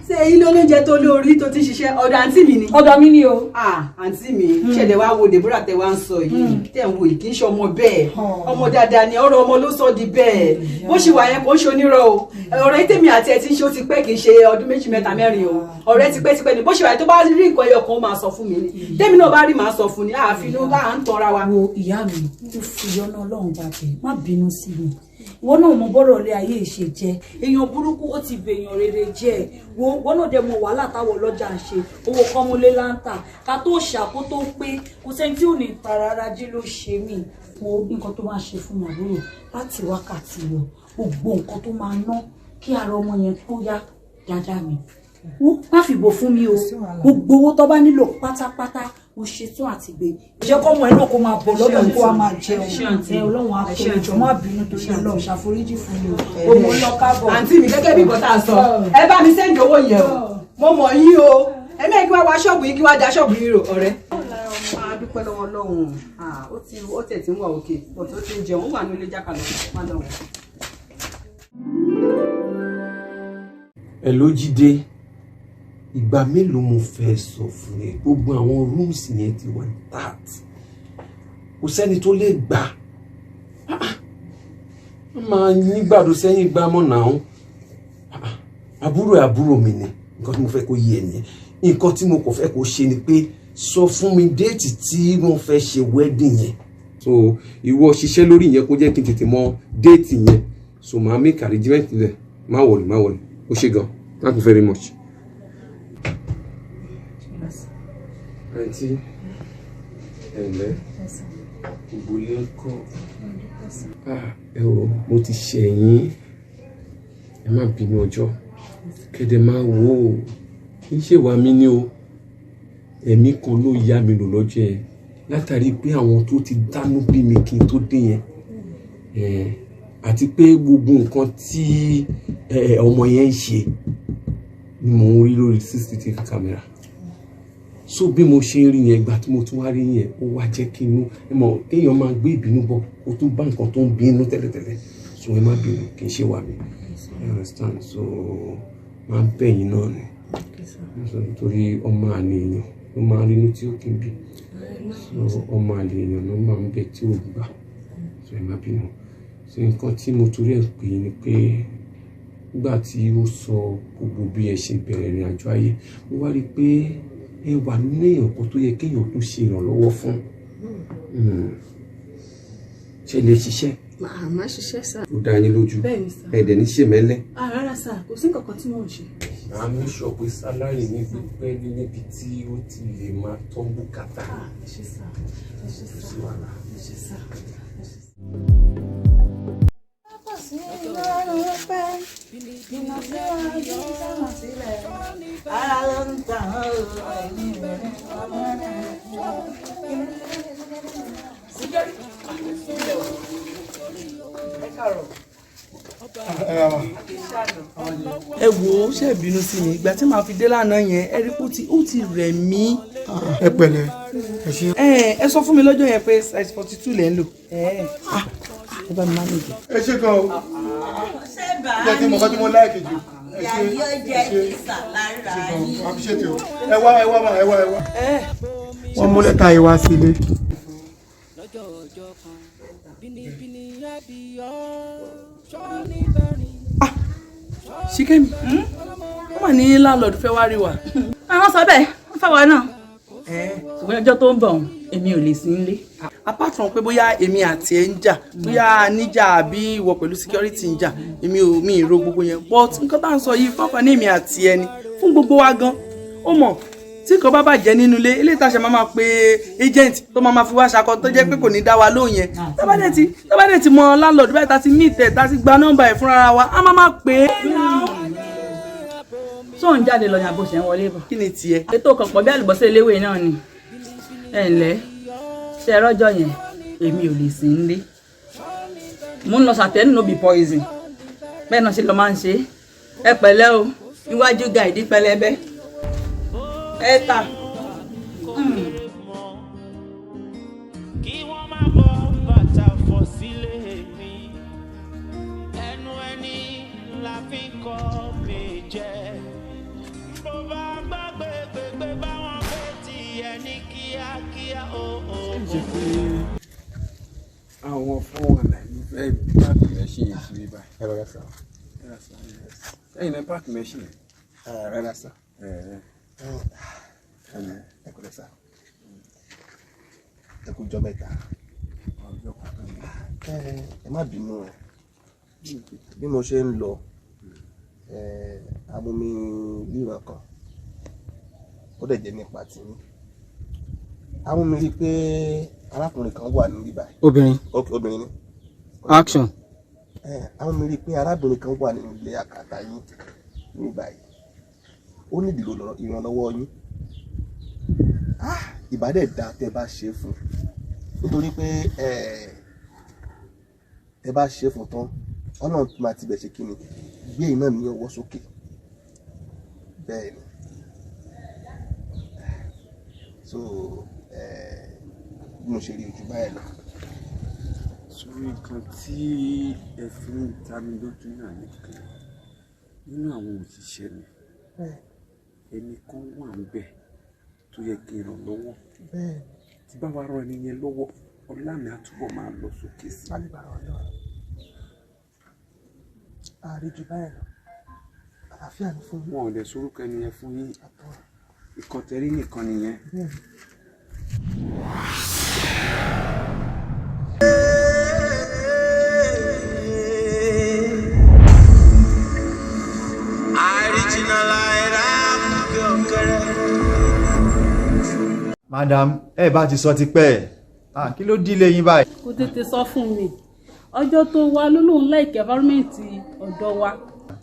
ṣé ilé olóúnjẹ tó lórí tó ti ń ṣiṣẹ́ ọ̀dọ̀ àǹtí mi ni? Ọ̀dọ̀ mi ni o. Àǹtí mi, ṣẹlẹ̀ wá wo Deborah tẹ wá ń sọ yìí, tẹ̀ ń wo yìí kì í ṣe ọmọ bẹ́ẹ̀. Ọmọ dáadáa ni, ọ̀rọ̀ ọmọ ló sọ di bẹ́ẹ̀. Bó ṣe wà yẹn kò ń ṣe onírọ́ o. Ọ̀rẹ́ tèmi àti ẹ̀ ti ń ṣe ó ti pẹ́, kì í ṣe ọdún méjì mẹ́ta mẹ́rin o. Ọ̀rẹ́ ti pẹ́ tipẹ́ ni. Bó ṣe wà yẹn tó bá rí nǹkan ẹyọ kan ó máa sọ fún mi ni. Tèmi náà bá rí màá sọ fún ni, àfi inú bá à ń tanra wa. Wo ìyá mi, ó fi ọ̀nà Ọlọ́run bá bẹ̀, má bínú sí mi. Ìwọ náà mọ bọ́rọ̀ ilé ayé ìṣe jẹ́. Èèyàn burúkú ó ti bèèyàn rere jẹ́. Wo wọ́n náà dẹ̀ mọ wàhálà táwọn ọlọ́jà ń ṣe. Owó kọ́múlé láǹtà. Ká tó ṣàkó tó pé kò sẹ́ni tí ò ní tara jí ló ṣe mí. Wo nǹkan tó máa ṣe fún mi àbúrò láti wákàtí lọ. Gbogbo nǹkan tó máa ná kí ara ọmọ yẹn tó yá dáadáa mi. Wo má fìbò fún mi o. Gbogbo owó tó bá nílò pátápátá mo ṣetán àti gbé. Jẹ́ kọ́mọ ẹ náà kó máa bọ̀ lọ́dọ̀ kó wá máa jẹun. Ẹ Ọlọ́run á tó ìjọ má bínú torí Ọlọ́run ṣàforíjì fún mi o. Mo lọ kábọ̀. Àǹtí mi, gẹ́gẹ́ bí nǹkan tá a sọ, ẹ bá mi sẹ́ǹdì owó yẹn o. Mo mọ̀ yín o. Ẹ mẹ́rin kí wá wá ṣọ́ọ̀bù yín kí wá da ṣọ́ọ̀bù yín rò ọ̀rẹ́. Máa dúpẹ́ lọ́wọ́ Ọlọ́run. Ó ti ó tẹ̀ tí ń wà òkè, bọ̀tí ó ti ń jẹun, ó wà ní ilé jákàlọ́, má lọ wọ̀. Ẹ ló jíde, ìgbà mélòó mo fẹ́ sọ fún ẹ, gbogbo àwọn rooms yẹn ti wà intact, kò sẹ́ni tó lè gbà. Wọ́n máa nígbàdo sẹ́yìn gbá mọ́ náà. Àbúrò ẹ̀ àbúrò mi ni. Nǹkan tí mo fẹ́ kó yé ẹ nìyẹn. Nǹkan tí mo kò fẹ́ kó ṣe ni pé sọ fún mi déètì tí wọ́n fẹ́ ṣe wedding yẹn. So ìwọ ṣiṣẹ́ lórí yẹn kó jẹ́ kí n tètè mọ déètì yẹn, so màá make arrangement rẹ̀. Má wọlé, má wọlé, ó ṣe gan, thank you very much. Àǹtí, ẹ̀lẹ́, gbogbo ilé ń kọ́. Ẹ wò, mo ti ṣẹ̀yìn, ẹ má bínú ọjọ́ kẹ́dẹ̀ máa wò ó, kì í ṣèwà mí ní o. Ẹ̀mí kan ló yá mi lò lọ́jọ́ yẹn látàrí pé àwọn tó ti dánú bí mi kí n tó dé yẹn, àti pé gbogbo nǹkan tí ọmọ yẹn ń ṣe ni mò ń rí lórí CCTV camera. So bí mo ṣe ń rí yẹn, ìgbà tí mo tún wá rí yẹn, ó wá jẹ́ kí inú ẹ mọ̀ kéèyàn máa gbé ìbínú bọ̀ kó tún bá nǹkan tó ń bínú tẹ́lẹ̀tẹ́lẹ̀. So ẹ má bínú, kì í ṣe wà mí, you understand? So máa ń bẹ̀ yín náà ni. So nítorí ọmọ àlè èèyàn ló máa ń rínú tí ó kì í bí. So ọmọ àlè èèyàn ló máa ń bẹ̀ tí ò gbà. So ẹ má bínú. So nǹkan tí mo torí ẹ̀ pè é ni pé nígbà tí ó sọ gbogbo bí ẹ ṣe bẹ̀rẹ̀ ìrìn àjò ayé, mo wá rí i pé ẹ wà nínú èèyàn kan tó yẹ kéèyàn tún ṣe ìrànlọ́wọ́ fún. Ṣe lè ṣiṣẹ́? Màá ṣiṣẹ́ sà. Ó dá yín lójú? Bẹ́ẹ̀ni sà. Ẹ dẹ̀ ní ṣèmẹ́lẹ́? Rárá sà, kò sí nǹkan kan tí mò ń ṣe. Màá mú sọ pé sálárì ní pípẹ́ ní níbi tí ó ti lè máa tọ́ bùkátà. Ẹ ṣé sà, ẹ ṣé Kò sí sà, wàhálà. ẹ ṣé sà, ẹ ṣé sà. Ara ló ń tàn ó, ẹ̀mí rẹ̀ ọmọ rẹ̀. Ẹ wo, ó ṣe bínú sí mi ìgbà tí màá fi dé lánàá yẹn, ẹ rí pé ó ti rẹ̀ mí. Ẹ pẹ̀lẹ́, ẹ ṣe. Ẹ sọ fún mi lọ́jọ́ yẹn pé size 42 lẹ́ ń lò. Ẹ bá mi manage. Ẹ ṣe gan o, jẹ́ kí n mọ̀ kọ́ tí mo láìkì jù. Ẹ ṣe, ẹ ṣe, ẹ ṣe gan o, appreciate o. Ẹ wá, ẹ wá mà, ẹ wá, ẹ wá. Wọ́n mú lẹ́tà yìí wá sílé. Lọ́jọ́ ọjọ́ kan bínibíni àbíyọ́ ṣọ́ọ́nì bẹ́rin. Ṣìkẹ́mi, wọ́n mà ní landlord fẹ́ wá rí wa. Àwọn sọ bẹ́ẹ̀, wọ́n fẹ́ wa náà. Ṣùgbọ́n ọjọ́ tó ń bọ̀ èmi ò lè sí nílé. Apart from pé bóyá èmi àti ẹ ń jà, bóyá a níjà àbí ìwọ pẹ̀lú security ń jà, èmi ò mi ì ro gbogbo yẹn, but nǹkan tá à ń sọ yìí fáfà ní èmi àti ẹni, fún gbogbo wa gan. Ó mọ̀ tí nǹkan bá bàjẹ́ nínú ilé, ilé ìtajà máa pe agent tó máa fi wá ṣakọ, tó jẹ́ pé kò ní dá wa lóhùn yẹn. Tábàdẹ̀ ti mọ landlord báyìí, tá ti meet ẹ̀, tá ti gba nọ́mbà ẹ̀ fúnra wa, á máa pè é. Tó ń jáde lọ ní àbò ṣe ń wọlé bọ̀. Kí ni tiẹ̀? Ètò kan pọ̀ bí àlùbọ́sẹ̀ eléwé náà ni. Ẹ ǹlẹ́, ṣe rọ́jọ́ yẹn èmi ò lè sí nílé. Mo ń lọ sàtẹ́nù, no be poison. Bẹ́ẹ̀ náà ṣe lọ máa ń ṣe. Ẹ pẹ̀lẹ́ o, iwájú ga ìdí pẹlẹbẹ. Ẹ ta. Kí wọ́n má bọ́ bàtà fọ̀ sílé mi. Ẹnu ẹni la fi ń kọ́ mi jẹ. Bó bá gbàgbé gbégbé báwọn fẹ́ tiẹ̀ ní kíákíá o o. Ṣe pé àwọn fún wọn náà ló fẹ́ park machine yìí síbí báyìí? Ẹ rọra sá. Ẹ̀yin náà park machine? Rárá sá. Ẹ kò lẹ sá. Ẹ kú jọ́ mẹ́ta. Ẹ má bínú o. Bí mo ṣe ń lọ, amúmi ríran kan, ó dẹ̀ jẹ́ nípa tìyín. Amúmi rí i pé arákùnrin kan wà níbí báyìí. Obìnrin. Ok, obìnrin ni. Action. Amúmi rí i pé arábìnrin kan wà nínú ilé àkàtà yín níbí báyìí. Ó ní ìdìlò ìrànlọ́wọ́ yín. Ìbá dẹ̀ dáa tẹ́ bá ṣe fún un, nítorí pé tẹ́ bá ṣe fún tán, Ọlọ́run máa tibẹ̀ ṣe kí ni gbé iná ní ọwọ́ sókè. Bẹ́ẹ̀ ni. So bí mo ṣe rí ojú báyìí lọ. Sórí nǹkan tí ẹ fi ń ta mi lójú náà nìkan, nínú àwọn òṣìṣẹ́ mi, ẹnì kan wà ń bẹ̀ tó yẹ kí n ràn lọ́wọ́. Tí bá wa ràn ẹni yẹn lọ́wọ́, ọlá mi á túbọ̀ máa lọ sókè sí i. Àríjù báyìí lọ, àlàáfíà ni fún mi. Wọn ò lè sorúkọ ẹni yẹn fún yín, ìkọtẹ́rí nìkan nìyẹn. Madam, ẹ bá ti sọ tipẹ́. Kí ló dílé yín báyìí? Kò tètè sọ fún mi. Ọjọ́ tó wá ló lóun like environment ọ̀dọ̀ wa.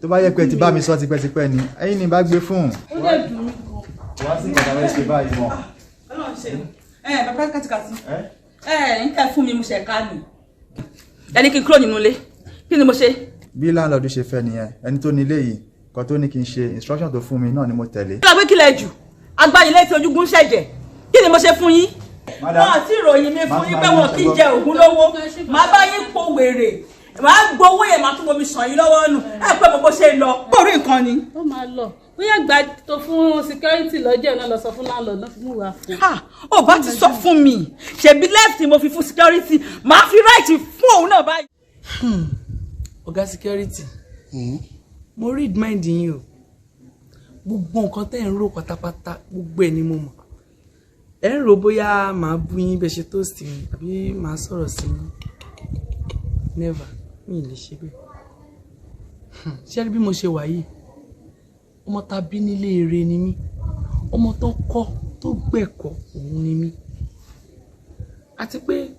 Tó bá yẹ pé ẹ ti bá mi sọ tipẹ́tipẹ́ ni, ẹ̀yin ni bá gbé fún. Ó dẹ̀ dùn mí gan. Wá sí ìgbà táwọn ṣe báyìí mọ́. Ọlọ́run ṣe ẹ bàbá kàtìkàtì ẹ ń tẹ fún mi, mo ṣe ká nù. Ẹni kí n kúrò nínú ilé, kí ni mo ṣe? Bí láńlọ́ọ̀dù ṣe fẹ́ nìyẹn, ẹni tó ní ilé yìí, nǹkan tó ní kí n ṣe, instruction tó fún mi náà ni mo tẹ̀lé. Kí ló gbé kílẹ̀ jù? Agbáyilé tí ojúgun ṣẹ̀jẹ̀, kí ni mo ṣe fún yín? Wọn àti ìròyìn mi fún yín pé wọn kì í jẹ ògùn lówó. Màá bá yín po wèrè, màá gbowó yẹn, màá tún bomi sàn yín lọ́wọ́ nù. Ẹ pé gbogbo ṣe lọ kó rí nǹkan ni. Ó máa lọ, bóyá gba tó fún security lọ́jọ́ náà lọ sọ fún landlord náà fi mú wa fún. Ó bá ti sọ fún mi, ṣebí left mo fi fún security, màá fi right fún òun náà báyìí. Ọ̀gá security, mo read mind yín o. Gbogbo nǹkan tẹ́ ń rò pátápátá, gbogbo ẹ̀ ni mo mọ̀. Ẹ ń rò bóyá màá bú yín bẹ́ẹ̀ ṣe toast mi, àbí màá sọ̀rọ̀ sí yín. Never, mi ì lè ṣe bẹ́ẹ̀. Ṣé rí bí mo ṣe wà yìí, ọmọ tá bí nílé eré ni mí, ọmọ tó kọ́ tó gbẹ̀kọ́ òun ni mí. Àti pé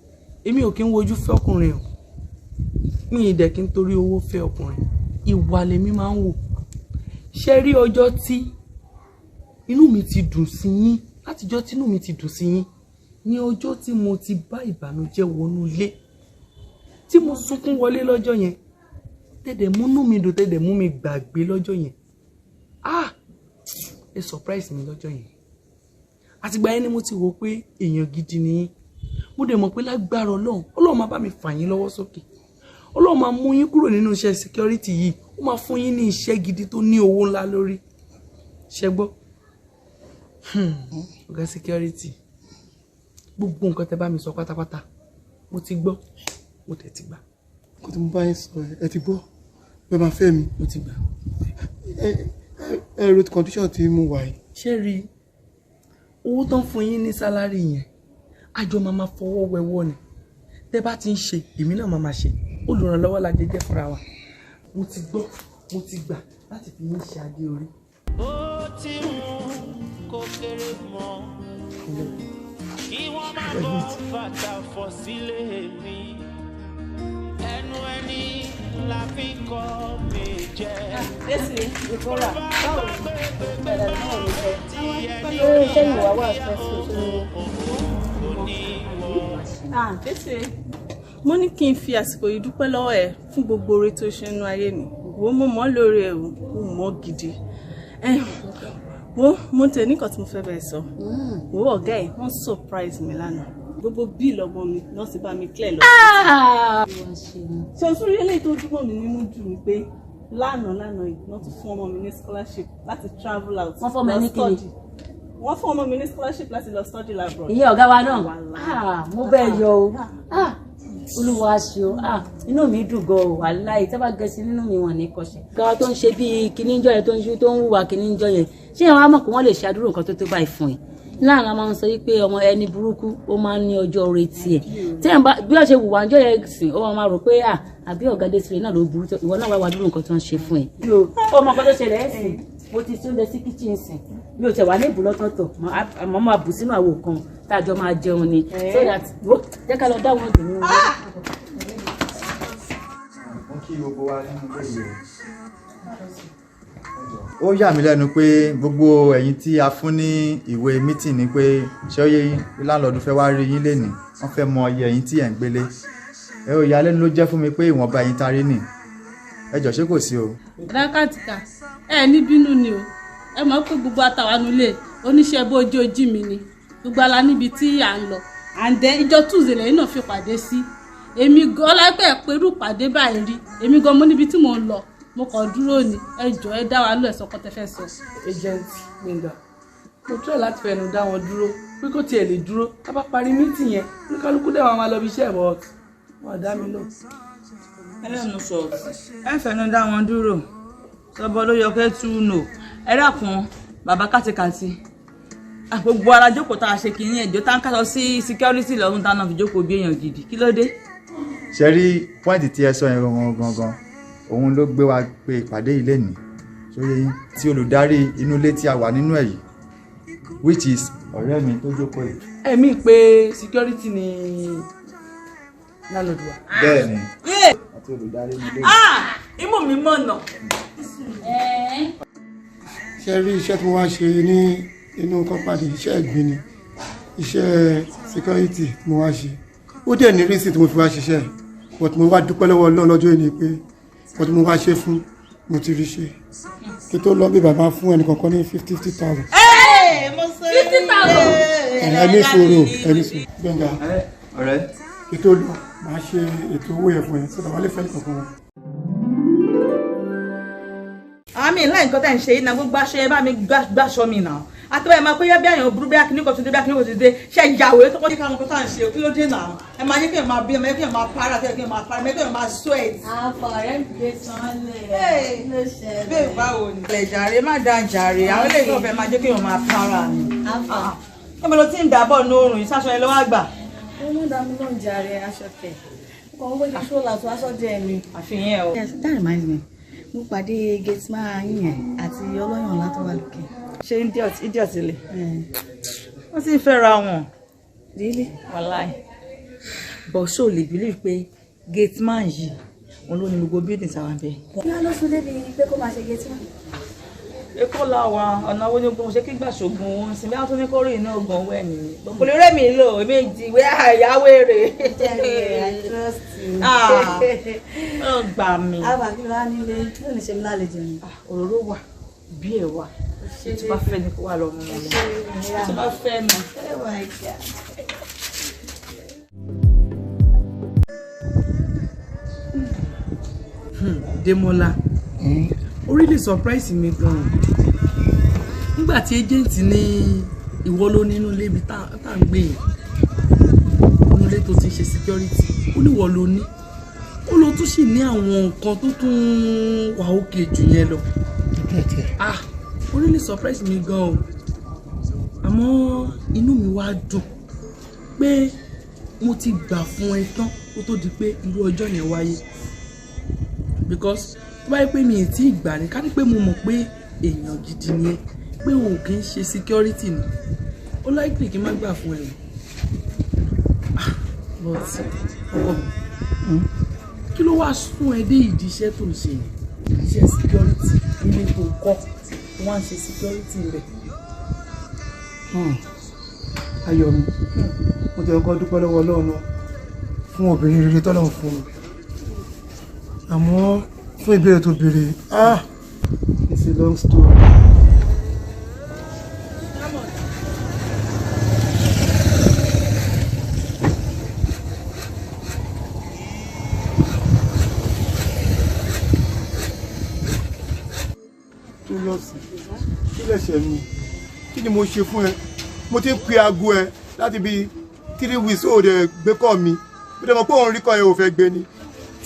èmi ò kí ń wojú fẹ́ ọkùnrin o, mi ì dẹ̀ kí ń torí owó fẹ́ ọkùnrin, ìwà lèmi máa ń wò. Ṣé rí ọjọ́ tí inú mi ti dùn sí yín, látijọ́ tí inú mi ti dùn sí yín ní ọjọ́ tí mo ti bá ìbànújẹ́ wọnú ilé, tí mo sunkún wọlé lọ́jọ́ yẹn, tẹ̀dẹ̀ múnú mi dùn, tẹ̀dẹ̀ mú mi gbàgbé lọ́jọ́ yẹn. Ah, ẹ surprise mi lọ́jọ́ yẹn. Àtìgbà yẹn ni mo ti wò pé èèyàn gidi ni yín. Mo dẹ̀ mọ̀ pé lágbára Ọlọ́run, Ọlọ́run máa bá mi fà yín lọ́wọ́ sókè, Ọlọ́run máa mú yín kúrò nínú iṣẹ́ security yìí, ó máa fún yín ní iṣẹ́ gidi tó ní owó ńlá lórí. Ṣé gbọ́? Ọ̀gá security, gbogbo nǹkan tẹ́ bá mi sọ pátápátá mo ti gbọ́, mo tẹ̀ ti gbà. Kò tí mo bá yín sọ, ẹ ti gbọ́ bẹ́ẹ̀ máa fẹ́ mi. Mo ti gbà. Ẹ road condition tí mo wà yìí. Ṣé rí Owó tó ń fún yín ní salary yẹn, àjọ máa máa fọwọ́ wẹwọ́ ni. Tẹ́ bá ti ń ṣe, èmi náà máa máa ṣe. Olùrànlọ́wọ́ la jẹ́ jẹ́ fúnra wa. Mo ti gbọ́, mo ti gbà láti fi yín ṣe adé orí. Ó ti mú kó kéré mọ́, kí wọ́n má bọ́ bàtà fọ̀ sílé mi. Ẹnu ẹni la fi kọ́ mi jẹ. Désì, Deborah, báwo ni bẹ̀rẹ̀ náà ló sọ? Ṣé iṣẹ́ ìwà wà stressful tó ní? Ah, Désì, mo ní kí n fi àsìkò yìí dúpẹ́ lọ́wọ́ ẹ fún gbogbo oore tó ṣe nínú ayé mi. Wo, mo mọ̀ ọ́ lóore ẹ̀ o, mo mọ̀ ọ́ gidi. Wo, mo tẹ̀ ní nǹkan tí mo fẹ́ bẹ́ẹ̀ sọ. Wo, ọ̀gá ẹ̀, wọ́n surprise mi lánàá. Gbogbo bill ọmọ mi náà ti bá mi clear lọ. Ṣé o tún rí eléyìí tó dúró mi nínú jù ni pé lánàá lánàá yìí wọ́n tún fún ọmọ mi ní scholarship láti travel out. Wọ́n fún ọmọ ẹ ní lọ kíni? study. Wọ́n fún ọmọ mi ní scholarship láti lọ study abroad. Ìyẹn ọ̀gá wa náà. Ah, mo bẹ́ẹ̀ yọ o. Ah, Olúwa ṣe o. Ah, inú mi dùn gan o. Wàláhì, tí wọ́n bá gẹ̀ẹ́sì nínú mi wọ̀n ní kọ́ṣẹ́. Ọ̀gá wa tó ń ṣe bíi kíní jọ yẹn, tó ń ṣe, tó ń hùwà kíní jọ yẹn. Ṣé ìwọ á mọ̀ pé wọ́n lè ṣe àdúrò nǹkan tó tó báyìí fún ẹ? Láàrin a máa ń sọ wípé ọmọ ẹni burúkú ó máa ń ní ọjọ́ oore tiẹ̀. Tí ẹ̀ ń bá bí wọ́n ṣe hùwà ńjọ́ yẹn sìn, ó máa rò pé à àbí ọ̀gá Désiré náà ló burú tó, ìwọ náà wá wá dúró nǹkan tó ń ṣe fún ẹ. Ó mọ nǹkan tó ṣẹlẹ̀ ẹ̀ sìn, mo ti sún oúnjẹ sí kíchìn sìn, mi ò tẹ̀ wá ní ìbò lọ́tọ̀ọ̀tọ̀, àmọ́ máa bù sínú àwo kan tá a jọ máa jẹun ni. So that wo jẹ́ ká lọ dá wọn dùn ún. Mo kí gbogbo wa nínú ilé yìí o. Ó yà mí lẹ́nu pé gbogbo ẹ̀yin tí a fún ní ìwé mítìn ni pé ṣé ó yé yín, láńlọ́ọ̀dù fẹ́ wá rí yín lénìí, wọ́n fẹ́ mọ iye ẹ̀yin tí ẹ̀ ń gbélé. Ẹ ò ìyàlẹ́nu ló jẹ́ fún mi pé ìwọ̀nba ẹ̀yin tarí nì. Ẹ jọ̀ọ́, ṣé kò sí o? Rákàtìkà, ẹ ní bínú ni o. Ẹ mọ̀ pé gbogbo àtàwánulẹ̀ oníṣẹ́ bó ojú ojí mi ni. Gbogbo ala níbi tí à ń lọ. Àǹdẹ́ ìjọ Tuesday lẹ́yìn náà fi pàdé sí. Èmi gan ọlápẹ̀ pẹ̀lú pàdé báyìí rí. Èmi gan mo níbi tí mò ń lọ. Mo kàn dúró ni. Ẹ jọ̀ọ́, ẹ dá wa lọ ẹ̀sọ́ kan tẹ́ fẹ́ sọ. Agent Gbẹ̀ngà, mo try láti fẹnu dá wọn dúró pé kó tiẹ̀ lè dúró, tá bá parí meeting yẹn, oníkálukú dẹ̀ wọn máa lọ bí iṣẹ́, but wọn ò dá mi lò. Ẹlẹ́nu sọ, ẹ fẹnu dá wọn dúró, sọbọ ló yọ kẹ́ tú nù. Ẹ dákun, bàbá kátikàti, gbogbo ara jókòó tá a ṣe kìíní ẹjọ́ tá ń ká lọ sí security lọ́run tá a náà fi jókòó bí èèyàn gidi, kí ló dé? Ṣe rí pọ́ìntì tí ẹ sọ yẹn gangan gangan, òun ló gbé wa pé ìpàdé yìí lénìí. Ṣó yé yín? Tí olùdarí inú ilé tí a wà nínú ẹ̀ yìí, which is ọ̀rẹ́ mi tó jókòó yìí. Ẹ̀mí pé security ni landlord wa. Bẹ́ẹ̀ ni, àti olùdarí inú ilé yìí. Ah, imú mi mọ̀nà. Ṣe rí iṣẹ́ tí mo wá ṣe ní inú company, iṣẹ́ ẹ̀gbin ni, iṣẹ́ security tí mo wá ṣe. Ó dẹ̀ ní reason tí mo fi wá ṣiṣẹ́, but mo wá dúpẹ́ lọ́wọ́ Ọlọ́run lọ́jọ́ ìní pé but mo wá ṣe fún mo ti rí ṣe. Kí tó lọ bí bàbá fún ẹnì kọ̀ọ̀kan ní 50,000. 50,000. Ẹ ní sùúrù, ẹ ní sùúrù. Gbẹ̀ngà, ọ̀rẹ́, kí tó lọ, màá ṣe ètò owó yẹn fún ẹ sọ́dọ̀ wálé fẹ́ nìkọ̀ọ̀kan wọn. Àmì ńlá nǹkan tẹ̀ ń ṣe yìí náà, gbogbo aṣọ yẹn bá mi gbàṣọ mi náà àtọ́wọ́ ẹ̀ máa pé bí àyàn burú bí akíní kan tó dé, bí akíní kan tó dé, ṣe ìyàwó tó kọ́ ní káwọn kan tá à ń ṣe, kí ló dé náà? Ẹ máa yẹ kí ẹ máa bí, ẹ máa yẹ kí ẹ máa para, kí ẹ máa para, ẹ máa yẹ kí ẹ máa sweat. Àfọ ọ̀rẹ́ mi gbé sanlẹ̀ ló ṣẹlẹ̀. Bẹ́ẹ̀, báwo ni. Ilẹ̀ jàre, má da jàre, àwọn eléyìí náà fẹ́ máa jẹ́ kí èèyàn máa para ni. Àfọ. Níbo ló ti ń dàbọ̀ ní oorun ìsáṣọ yẹn lọ́wọ́ àgbà? Ó mú dá mi lóun jàre, aṣọ tẹ̀. Mo kàn ń wé ṣó làtọ̀ aṣọ jẹ́ mi. Àfihàn ẹ o. Yes, that reminds me. Mo pàdé gateman yín yẹn àti ọlọ́yàn ńlá tó wà lókè. Ṣé idiot idiot lè? Wọ́n sì ń fẹ́ra wọn. Really? Wàláì. But ṣó o lè believe pé gateman yìí, òun ló ní gbogbo building sáwà bẹ́ẹ̀. Kí wọ́n ló sún débi pé kó máa ṣe gateman? Èkó la wà, ọ̀nà owó ní gbogbo ṣé kí gbà ṣògùn òun sí bí wọ́n tún ní kó rí iná oògùn owó ẹ̀ nìyí. Kò lè rẹ́ mi lò méjì ìwé àyáwó èrè. I trust you. Ah, ó gbà mí. Àbá, kí ló wá nílé? Yóò ní ṣe mí lálejò ni. Òróró wà, bí ẹ̀ wà. Tí bá fẹ́ ni kó wà lọ́mú mi. Tí bá fẹ́ ni. Oh my God. Démọ́lá, ó really surprise mi gan-an nígbà tí agent ní ìwọ ló nínú ilé ibi tá à ń gbé yẹn, nínú ilé tó ti ń ṣe security. Ó ní ìwọ ló ní, ó lọ tún sì ní àwọn nǹkan tó tún wà òkè jù yẹn lọ. Ah, ó really surprise mi gan o. Àmọ́ inú mi wá dùn pé mo ti gbà fún ẹ tán kó tó di pé irú ọjọ́ yẹn wáyé, because tó bá yẹ pé mi ì tí ì gbà ní ká ní pé mo mọ̀ pé èèyàn gidi ni ẹ, pé òun kì í ṣe security ni, ó likely kí n má gbà fún ẹ o. But ọkọ mi, kí ló wá sún ẹ dé ìdí iṣẹ́ tó ń ṣe yẹn, iṣẹ́ security nílé tó kọ́ tó wá ń ṣe security rẹ̀? Ayọ̀ mi, mo ti kọ́kọ́ dúpẹ́ lọ́wọ́ Ọlọ́run náà fún obìnrin rere tọ́lọ́run fún mi. Àmọ́ fún ìbéèrè tó béèrè, ah, it's a long story. Tóyọ̀sí, kí lẹ̀ṣẹ̀ mi? Kí ni mo ṣe fún ẹ? Mo ti ń pe aago ẹ láti bíi 3 weeks, ó dẹ̀ gbé kọ́ mi. Mo dẹ̀ mọ̀ pé òun rí kọ́ ẹ, ò fẹ́ gbé ni.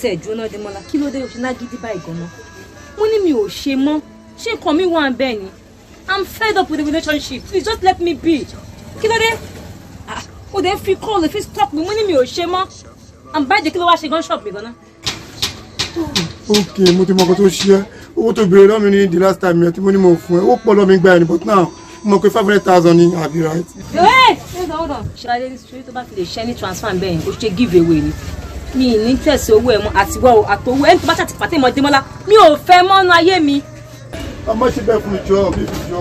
Tẹ̀ jóná, Démọ́lá, kí ló dé o ṣe lágídí báyìí gan-an? Mo ní mi ò ṣe mọ́, ṣé nǹkan mi wà ń bẹ́ẹ̀ ni? I'm fed up with the relationship, please just let me be. Kí ló dé? Ah, o dẹ̀ fi call fi stop mi. Mo ní mi ò ṣe mọ́. I'm bájẹ́, kí ló wá ṣe gan shop mi gan-an? Ok, mo ti mọ ọkọ tó ṣe ẹ́. Owó tó béèrè lọ́mi ní the last time yẹn tí mo ní mo fún ẹ, ó pọ̀ lọ́mi gba ẹni, but now mo mọ̀ pé 500,000 ni, àbí, right? Hey, hold on, hold on. Ṣáde ní sùúrù, tó bá fi lè ṣẹ́ ní transfer bẹ́ẹ̀ yẹn, ó ṣe give away ni. Mi ì ní tẹ̀sí owó ẹ̀ mọ́ àtiwọ́ o àtowó ẹni tó bá ṣàtìpàtẹ́ mọ́ Démọ́lá, mi ò fẹ́ mọ́nú ayé mi. Ọmọ ṣe bẹ́ẹ̀ fún ìjọ mi, ìjọ.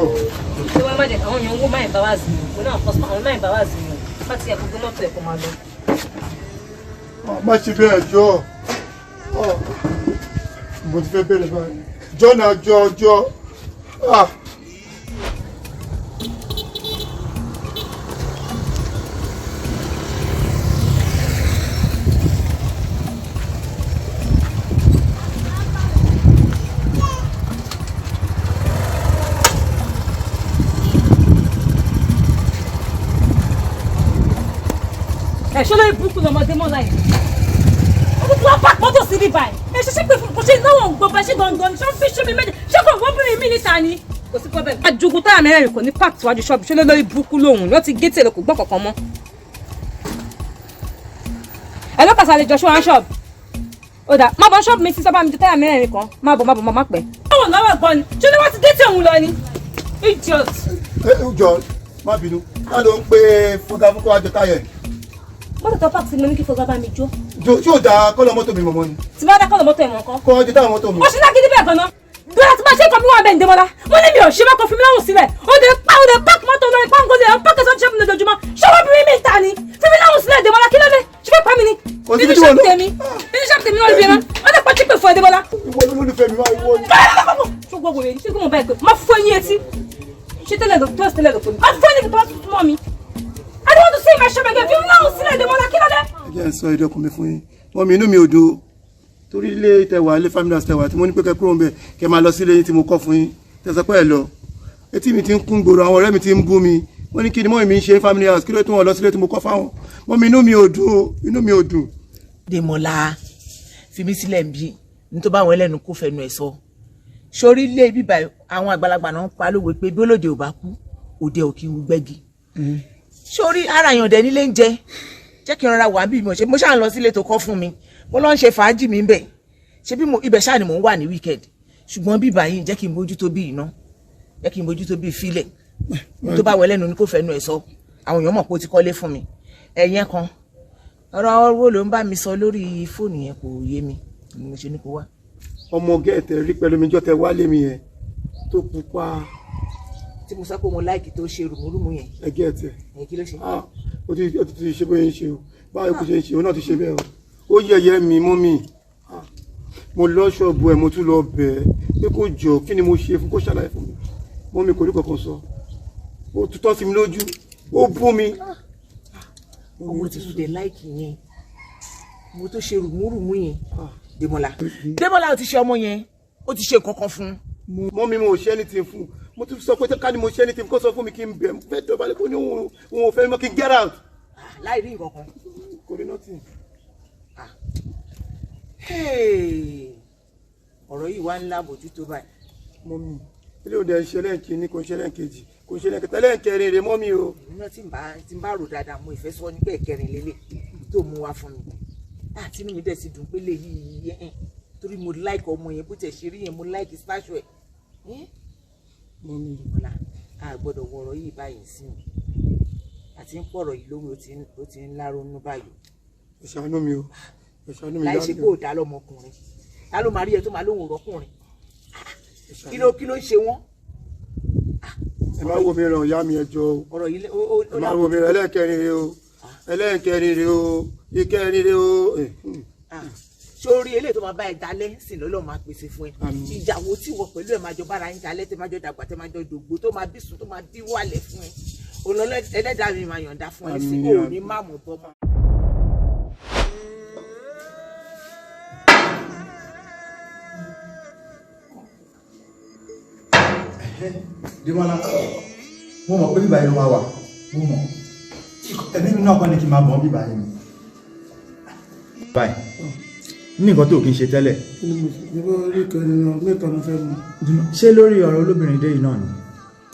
Ṣé wọ́n má jẹ́ àwọn èèyàn owó máa embarrass mi? Mo náà kọ́ àwọn máa embarrass mi o. Bá ti ẹ̀kọ́ gbé mọ́tò ẹ̀ kó máa lọ. Má ṣe bẹ́ẹ̀ jọ. Mo ti fẹ́ bẹ̀rẹ̀ báyìí. Jọ náà, jọ jọ. Ah. Ẹ ṣé lórí burúkú lọmọdé mọ́ láyé. Ó tún wá pàpọ̀ mọ́tò síbí báyìí. Ẹ ṣe ṣe pé kò ṣe náwó òǹgbọ̀n bá ṣe gangan ni, ṣé ó fi ṣe mi méjì, ṣé kò wọ́n bìnrin mi níta ni? Kò sí problem. Ajogun táyà mẹ́rẹ̀ẹ̀rin kò ní pààkì síwájú ṣọ́ọ̀bù. Ṣé lórí burúkú lòun ló ti gé tèlè, kò gbọ́ kankan mọ́. Ẹ ló kàṣà lè jọ ṣọ́ ṣọ́ọ̀bù. Ó dà, má bọ̀ ṣọ́ọ̀bù mi sí sábà mi ju táyà mẹ́rẹ̀ẹ̀rin kan. Má bọ̀, má bọ̀, má pẹ́. Báwo lọ́wọ́ ẹ̀gbọ́n ni? Ṣé ni wọ́n ti gé tí òun lọ ni? Idiot. Ẹ jọ, má bínú, ká ló ń pe fúnka fún kó wá jọ táyà ẹ̀? Mọ́tò tó pààkì sí mi ní kí fọgá bá mi jó. Jọ, ṣé ò dáa kọ́ lọ mọ́tò mi mọ̀mọ́ ni? Tí bá dá kọ́ lọ mọ́tò ẹ̀ mọ̀ nǹkan. Kọ́ ọjọ́ táwọn mọ́tò mi. Ó ṣe lágídí bẹ́ẹ̀ gan-an. Bọ́lá tí bá ṣe nǹkan mi wà bẹ́ẹ̀ ní Démọ́lá. Mo ní mi ò ṣe mọ́kàn, fi mi lọ́rùn sílẹ̀. Ó dé pa, ó dé páàkì mọ́tò lórí pàǹgọ́lẹ̀ ẹ̀ ń páàkì sọ́ọ́ ṣẹ́fún lójoojúmọ́. Ṣé wọ́n bí mi ta ni? Fi mi lọ́rùn sílẹ̀, Démọ́lá, kí ló dé? Ṣé fẹ́ pa mi ni? Kò sí Nínú tí wọ́n ṣọ́ọ̀bù lọ. tèmi. Nínú ṣọ́ọ̀bù tèmi lórí bí ẹran. Ó dé pa chípè fún ẹ, Démọ́lá. Ìwọ ló lólùfẹ́ mi wá, ìwọ ni. Ṣé gbogbo rẹ̀ ṣé kí mo bá ẹ pé má fọ́ yín etí? Ṣé tẹ́lẹ̀ lọ tó tẹ́lẹ̀ lọ pé má fọ́ yín tó bá tuntun mọ́ mi? I don't want to see my shop again. Fi mi lọ́rùn sílẹ̀, Démọ́lá, kí ló dé? Ẹ jẹ́ ń sọ ìdọ́kùn mi fún yín. Wọ́n mi, inú mi ò dùn o. Torí ilé tẹwà, ilé family house tẹwà tí mo ní pé kẹ́ kúrò ń bẹ̀, kẹ́ máa lọ sí ilé yín tí mo kọ́ fún yín. Tẹ́ sọ pé ẹ lọ. Etí mi ti ń kún gbòòrò, àwọn ọ̀rẹ́ mi ti ń bú mi. Wọ́n ní kí ni mọ́mì mi ń ṣe family house, kí ló tún wọn lọ sílé tí mo kọ́ fáwọn. Mọ́mì, inú mi ò dùn o, inú mi ò dùn. Dèmọ́lá, fi mí sílẹ̀ ń bí ní tó bá wọn ẹlẹ́nu kó fẹnu ẹ̀ sọ. Sórí ilé bíbá, àwọn àgbàlagbà náà ń pa lówe pé bí olóde ò bá kú, òde ò kí ń gbẹ́gi. Sórí ara yàn dẹ̀ nílé ń jẹ, jẹ́ kí n rọra wà bí mo ṣe mo ṣáà ń lọ sílé tó kọ́ fún mi, mo lọ ń ṣe fàájì mi ń bẹ̀, ṣe bí mo ibẹ̀ ṣáà ni mò ń wà ní weekend. Ṣùgbọ́n bíbá yìí, jẹ́ kí n bójútó bí iná, jẹ́ kí n bójútó bí ìfilẹ̀. Ní tó bá wọ ẹlẹ́nu ni kò fẹnu ẹ̀ sọ. Àwọn èèyàn mọ̀ pé ó ti kọ́lé fún mi. Ẹ̀yẹn kan, ọ̀rọ̀ owó ló ń bá mi sọ lórí fóònù yẹn, kò yé mi ni mo ṣe ní kó wá. Ọmọ gẹ́ẹ̀tẹ̀ rí pẹ̀lú mi jọ́ tẹ wálé mi yẹn tó pupa. Tí mo sọ pé mo láìkì tó ṣe rùmúrùmú yẹn. Ẹ gẹ́ẹ̀tẹ̀. Ẹ kí ló ṣe? Ah, ó ti ṣe bóyá ń ṣe o. Báwo kò ṣe ń ṣe, òun náà ti ṣe bẹ́ẹ̀ o. Ó yẹ̀yẹ́ mi mọ́ mi. Ah, mo lọ ṣọ́ọ̀bù ẹ̀, mo tún lọ bẹ̀ ẹ́ pé kó jọ, kí ni mo ṣe fún, kó ṣàlàyé fún mi. Mọ́ mi kò rí kankan sọ. Ó tutọ́ sí mi lójú, ó bú mi. Ọmọ tí mo dẹ̀ láìkì yẹn, mo tó ṣe rùmúrùmú yẹn, Dèmọ́lá, Dèmọ́lá, ó ti ṣe ọmọ yẹn, ó ti ṣe nǹkan kan fún un. Mọ́ mi, mo ò ṣe anything fún un. Mo tún sọ pé ká ní mo ṣe anything, kó sọ fún mi kí n bẹ̀. Mo fẹ́ dọ̀bálẹ̀, kó ní òun ò fẹ́ mọ́, kí n get out. Láì rí nǹkan kan. Kò rí nothing. Hey! Ọ̀rọ̀ yìí wá ń lábòjútó báyìí. Mọ́mí, ilé òde ń ṣe lẹ́ǹkì ní kò ń ṣe lẹ́ǹkejì. Kò ṣe lẹ́kẹ̀tẹ́ lẹ́ǹkẹrin rè mọ́ mi o. Èmi náà tí n bá rò dáadáa, mo ìfẹ́ sọ nípa ẹ̀kẹrin lélẹ̀ tó mú wá fún mi. Àti inú mi dẹ̀ ti dùn pé lè yí yí torí mo like ọmọ yẹn, bó tẹ̀ ṣe rí yẹn, mo like stature ẹ̀. Mọ́mí. Bọ́lá, a gbọ́dọ̀ wọ̀rọ̀ yìí báyìí sí o. Àti ń pọ̀rọ̀ yìí lóhùn, ó ti ń láronú báyìí. Ẹ ṣàánú mi o, ẹ ṣàánú mi. Láì ṣe pé ò dá lọ́mọkùnrin, ta ló máa rí ẹ tó máa lóhùn rọ́kùnrin? Kí ló ń ṣe wọ́n? Ẹ má wo mi ràn, ìyá mi, ẹ jọ̀ọ́ o. Ọ̀rọ̀ yìí ó Ẹ má wo mi ràn, ẹlẹ́ẹ̀kẹrin rè o, ẹlẹ́ẹ̀kẹrin rè o, ìkẹrin rè o. Sórí eléyìí tó máa bá ẹ dalẹ̀ sí lọ́lọ́ máa pèsè fún ẹ. Ìyàwó tí wọ pẹ̀lú ẹ máa jọ bára yín dalẹ̀, tẹ máa jọ dàgbà, tẹ máa jọ dògbò, tó máa bísùn, tó máa bí wàlẹ̀ fún ẹ, òun ẹlẹ́dàá mi máa yọ̀ǹda fún ẹ sí kò ní má mọ̀ bọ́ mọ́. Démọ́lá, mo mọ̀ pé bíbá yìí ló máa wà, mo mọ̀. Ẹ̀mí mi náà kọ́ ni kí n máa bọ̀ bíbá yìí ni. Báyìí, ní nǹkan tó kí n ṣe tẹ́lẹ̀. Ṣé lórí ọ̀rọ̀ olóbìnrin dé yìí náà ni?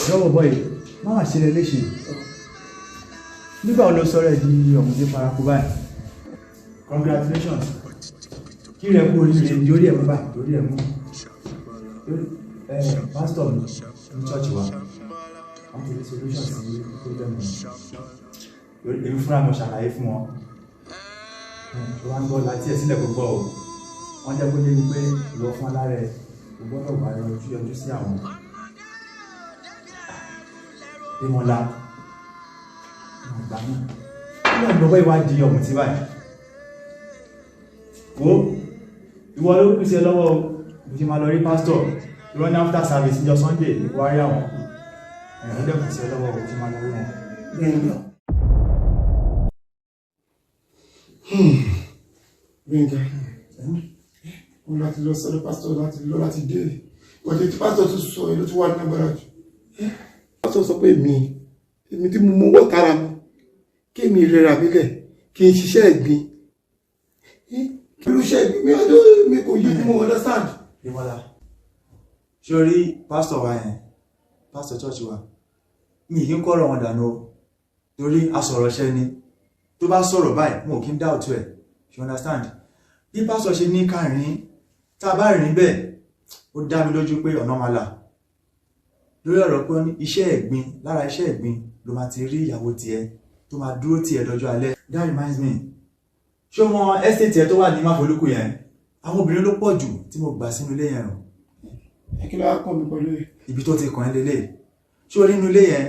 Lọ́wọ́ bọ́ yìí, má wà ṣe léṣe. Nígbà wo ló sọ̀rọ̀ ẹ̀ di ọ̀mùtí paraku báyìí? Congratulations. Kí rẹ̀ kú oríire, yorí ẹ̀ mú báyìí, yorí ẹ̀ mú. Pásítọ̀ mi ní church wa, wọ́n ti rí solution sí problem mi. Èmi fúnra mo ṣàlàyé fún wọn. Tó wá ń gbọ́ láti ẹ̀ sílẹ̀ gbogbo o. Wọ́n jẹ́ kó yé mi pé ìwọ fún alára ẹ̀ o gbọ́dọ̀ wá yọjú sí àwọn. Démọ́lá, àgbà náà. Kí ló ń lọ́wọ́ ìwádìí ọ̀mùtí báyìí? Wo, ìwọ ló kù sí ẹ lọ́wọ́ o. Mo ṣe máa lọ rí pásítọ̀. Ìrọ́ ní after service níjọ́ Sunday ní kó wá rí àwọn kù. Ẹ̀rọ dẹ́kun sí ẹ lọ́wọ́ o, ṣe máa lọ rí wọn. Gbẹ̀ngà, mo láti lọ sọ́dọ̀ pásítọ̀, láti lọ láti dé. Ọ̀jẹ̀ tí pásítọ̀ tún sọ èló tún wà ní agbára jù. Pásítọ̀ sọ pé èmi tí mo mọ owó tara mi, kí èmi rẹra mi lẹ̀, kí n ṣiṣẹ́ ẹ̀gbin. Kí ló ṣe ẹ̀gbin? Mi ò mi kò yé mi, mo understand. Démọ́lá, ṣé o rí pásítọ̀ wa yẹn, pásítọ̀ church wa, mi kì í kọ́ ọ̀rọ̀ wọn dànù o, torí asọ̀rọ̀ṣẹ́ ni. Tó bá sọ̀rọ̀ báyìí, mo ò kí ń doubt ẹ̀, you understand? Bí pásítọ̀ ṣe ní ká rìn, tá a bá rìn bẹ́ẹ̀, ó dá mi lójú pé ọ̀nà máa là. Lórí ọ̀rọ̀ pé ó ní iṣẹ́ ẹ̀gbin, lára iṣẹ́ ẹ̀gbin ló máa ti rí ìyàwó tiẹ̀ tó máa dúró tiẹ̀ dọjọ́ alẹ́. That reminds me, ṣé o mọ estate ẹ tó wà ní Máfolúkù yẹn? Àwọn obìnrin ló pọ̀ jù tí mo gbà sínú ilé yẹn o. Ẹ kí ló wá kàn mí pẹ̀lú ẹ̀? Ibi tó ti kàn ẹ́ lélẹ̀. Ṣé o rí inú ilé yẹn?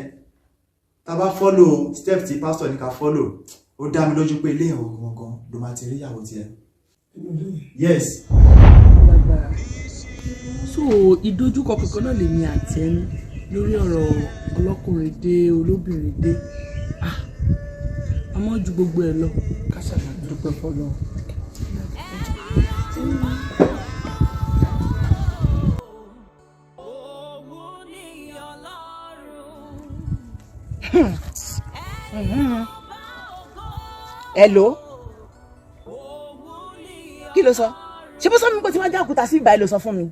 Tá a bá follow step tí pásítọ̀ ní ká follow, ó dá mi lójú pé ilé yẹn gangan ló máa ti rí ìyàwó tiẹ̀. Yes. So ìdojúkọ kankan náà lèmi àti ẹni lórí ọ̀rọ̀ ọlọ́kùnrin dé olóbìnrin dé. Àmọ́ ju gbogbo ẹ̀ lọ, ká ṣàlàyé. Dúpẹ́ fọlọ́. Hello, kí ló sọ? Ṣé bó sọ mi pé tí wọ́n já òkúta sí ìgbà yìí ló sọ fún mi?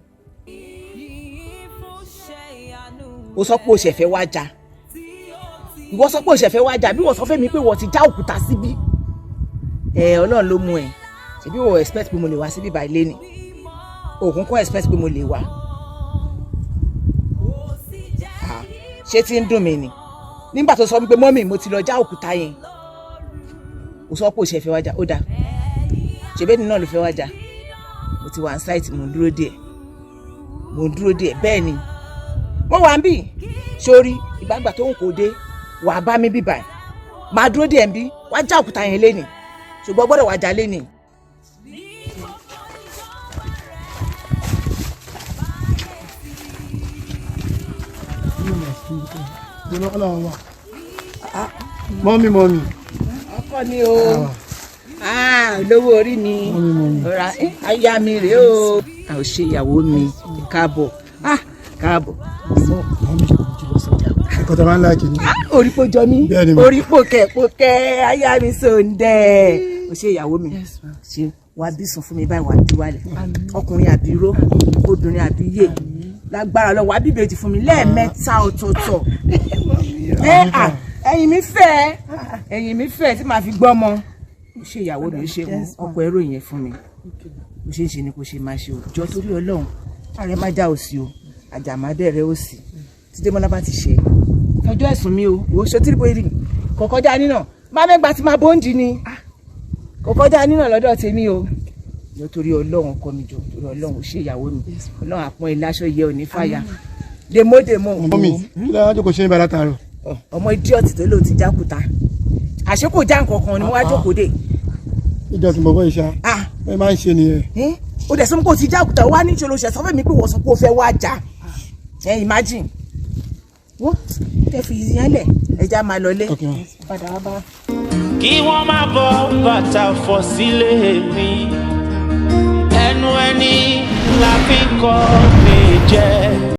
O sọ pé o ṣẹ̀fẹ̀ wá já. Ìwọ sọ pé o ṣẹ̀fẹ̀ wá já, bí wọ́n sọ fún mi pé wọ́n ti já òkúta síbí. Ẹ Ọlọ́run ló mú ẹ. Ṣebí wọ́n expect pé mo lè wá síbí báyìí léni? Òkun kọ́ expect pé mo lè wá. Ṣé tí ń dùn mí ni? Nígbà tó sọ wípé mọ́mì mo ti lọ já òkúta yẹn, o sọ pé o ṣẹ̀fẹ̀ wá já, ó dáa. Ṣèbéni náà ló fẹ́ wá já. Mo ti wà ní sáìtì, mò ń dúró díẹ̀. Mò ń dúró díẹ̀, bẹ́ẹ̀ ni. Mo wà ń bì, sórí ìgbàgbà tó ń kó dé, wà á bá mi bíbà ẹ̀. Màá dúró díẹ̀ ń bí, wá já òkúta yẹn léni. Ṣùgbọ́n gbọ́dọ̀ wá já léni. Mọ́mí, mọ́mí. Ọkọ ni o. Lówó orí mi. Ọ̀rá aya mi rèé o. A ò ṣe ìyàwó mi. Káàbọ̀. Káàbọ̀. Ẹ̀kọ́ tó máa ń láàkì ni. Orí pò jọ mí. Orí pòkẹ́ pòkẹ́ aya mi sòǹdẹ̀. O ṣe ìyàwó mi. Ṣé wàá bí sùn fún mi báyìí, wàá bí wálẹ̀. Ọkùnrin àbíró, obìnrin àbíyè. Lágbára lọ, wàá bíbèjì fún mi lẹ́ẹ̀mẹ́ta ọ̀tọ̀ọ̀tọ̀. Ẹ à, ẹ̀yìn mi fẹ́, ẹ̀yìn mi fẹ́ tí màá fi gbọ́ ọmọ. Ó ṣe ìyàwó mi, ó ṣe ọkọ ẹrú yẹn fún mi. Bó ṣe ń ṣe ni kò ṣe máa ṣe o. Jọ torí Ọlọ́run, ààrẹ má já òsì o, àjàmádẹ́rẹ́ òsì. Tí Démọ́lá bá ti ṣe é, fẹjọ́ ẹ̀sùn mi o. Wò ó ṣe tíríbo rí kò kọjá nínà má mẹ́gbàá tí máa bóńdì ni kò kọjá nínà lọ́dọ̀ tèmi o. Jọ torí Ọlọ́run, ọkọ mi, jọ torí Ọlọ́run, ó ṣe ìyàwó mi. Ọlọ́run àpọ́n ilé aṣọ yẹ òní fàyà dèmódèmó. Mummy, kí ló wá jókòó ṣe ń bá látàárọ̀? Ọmọ idiot tó lóun ti jákúta, àṣé kò já nǹkan kan ni wọ́n wá jókòó dé. Ìjọsìn bọ̀bọ̀ ìṣá ẹ máa ń ṣe nìyẹn. Ó dẹ̀ sọ pé kò ti jákúta, wá ní ìṣòro ṣẹ̀ sọ́fẹ̀ mi pé wọ́n sọ pé ó fẹ́ wá já ẹ. Imagine, wọ́n tẹ fi yẹn lẹ̀, ẹja máa lọlé padà wá bá. Kí wọ́n má bọ́ bàtà fọ̀ sílé mi, ẹnu ẹni la fi kọ́ mi jẹ́.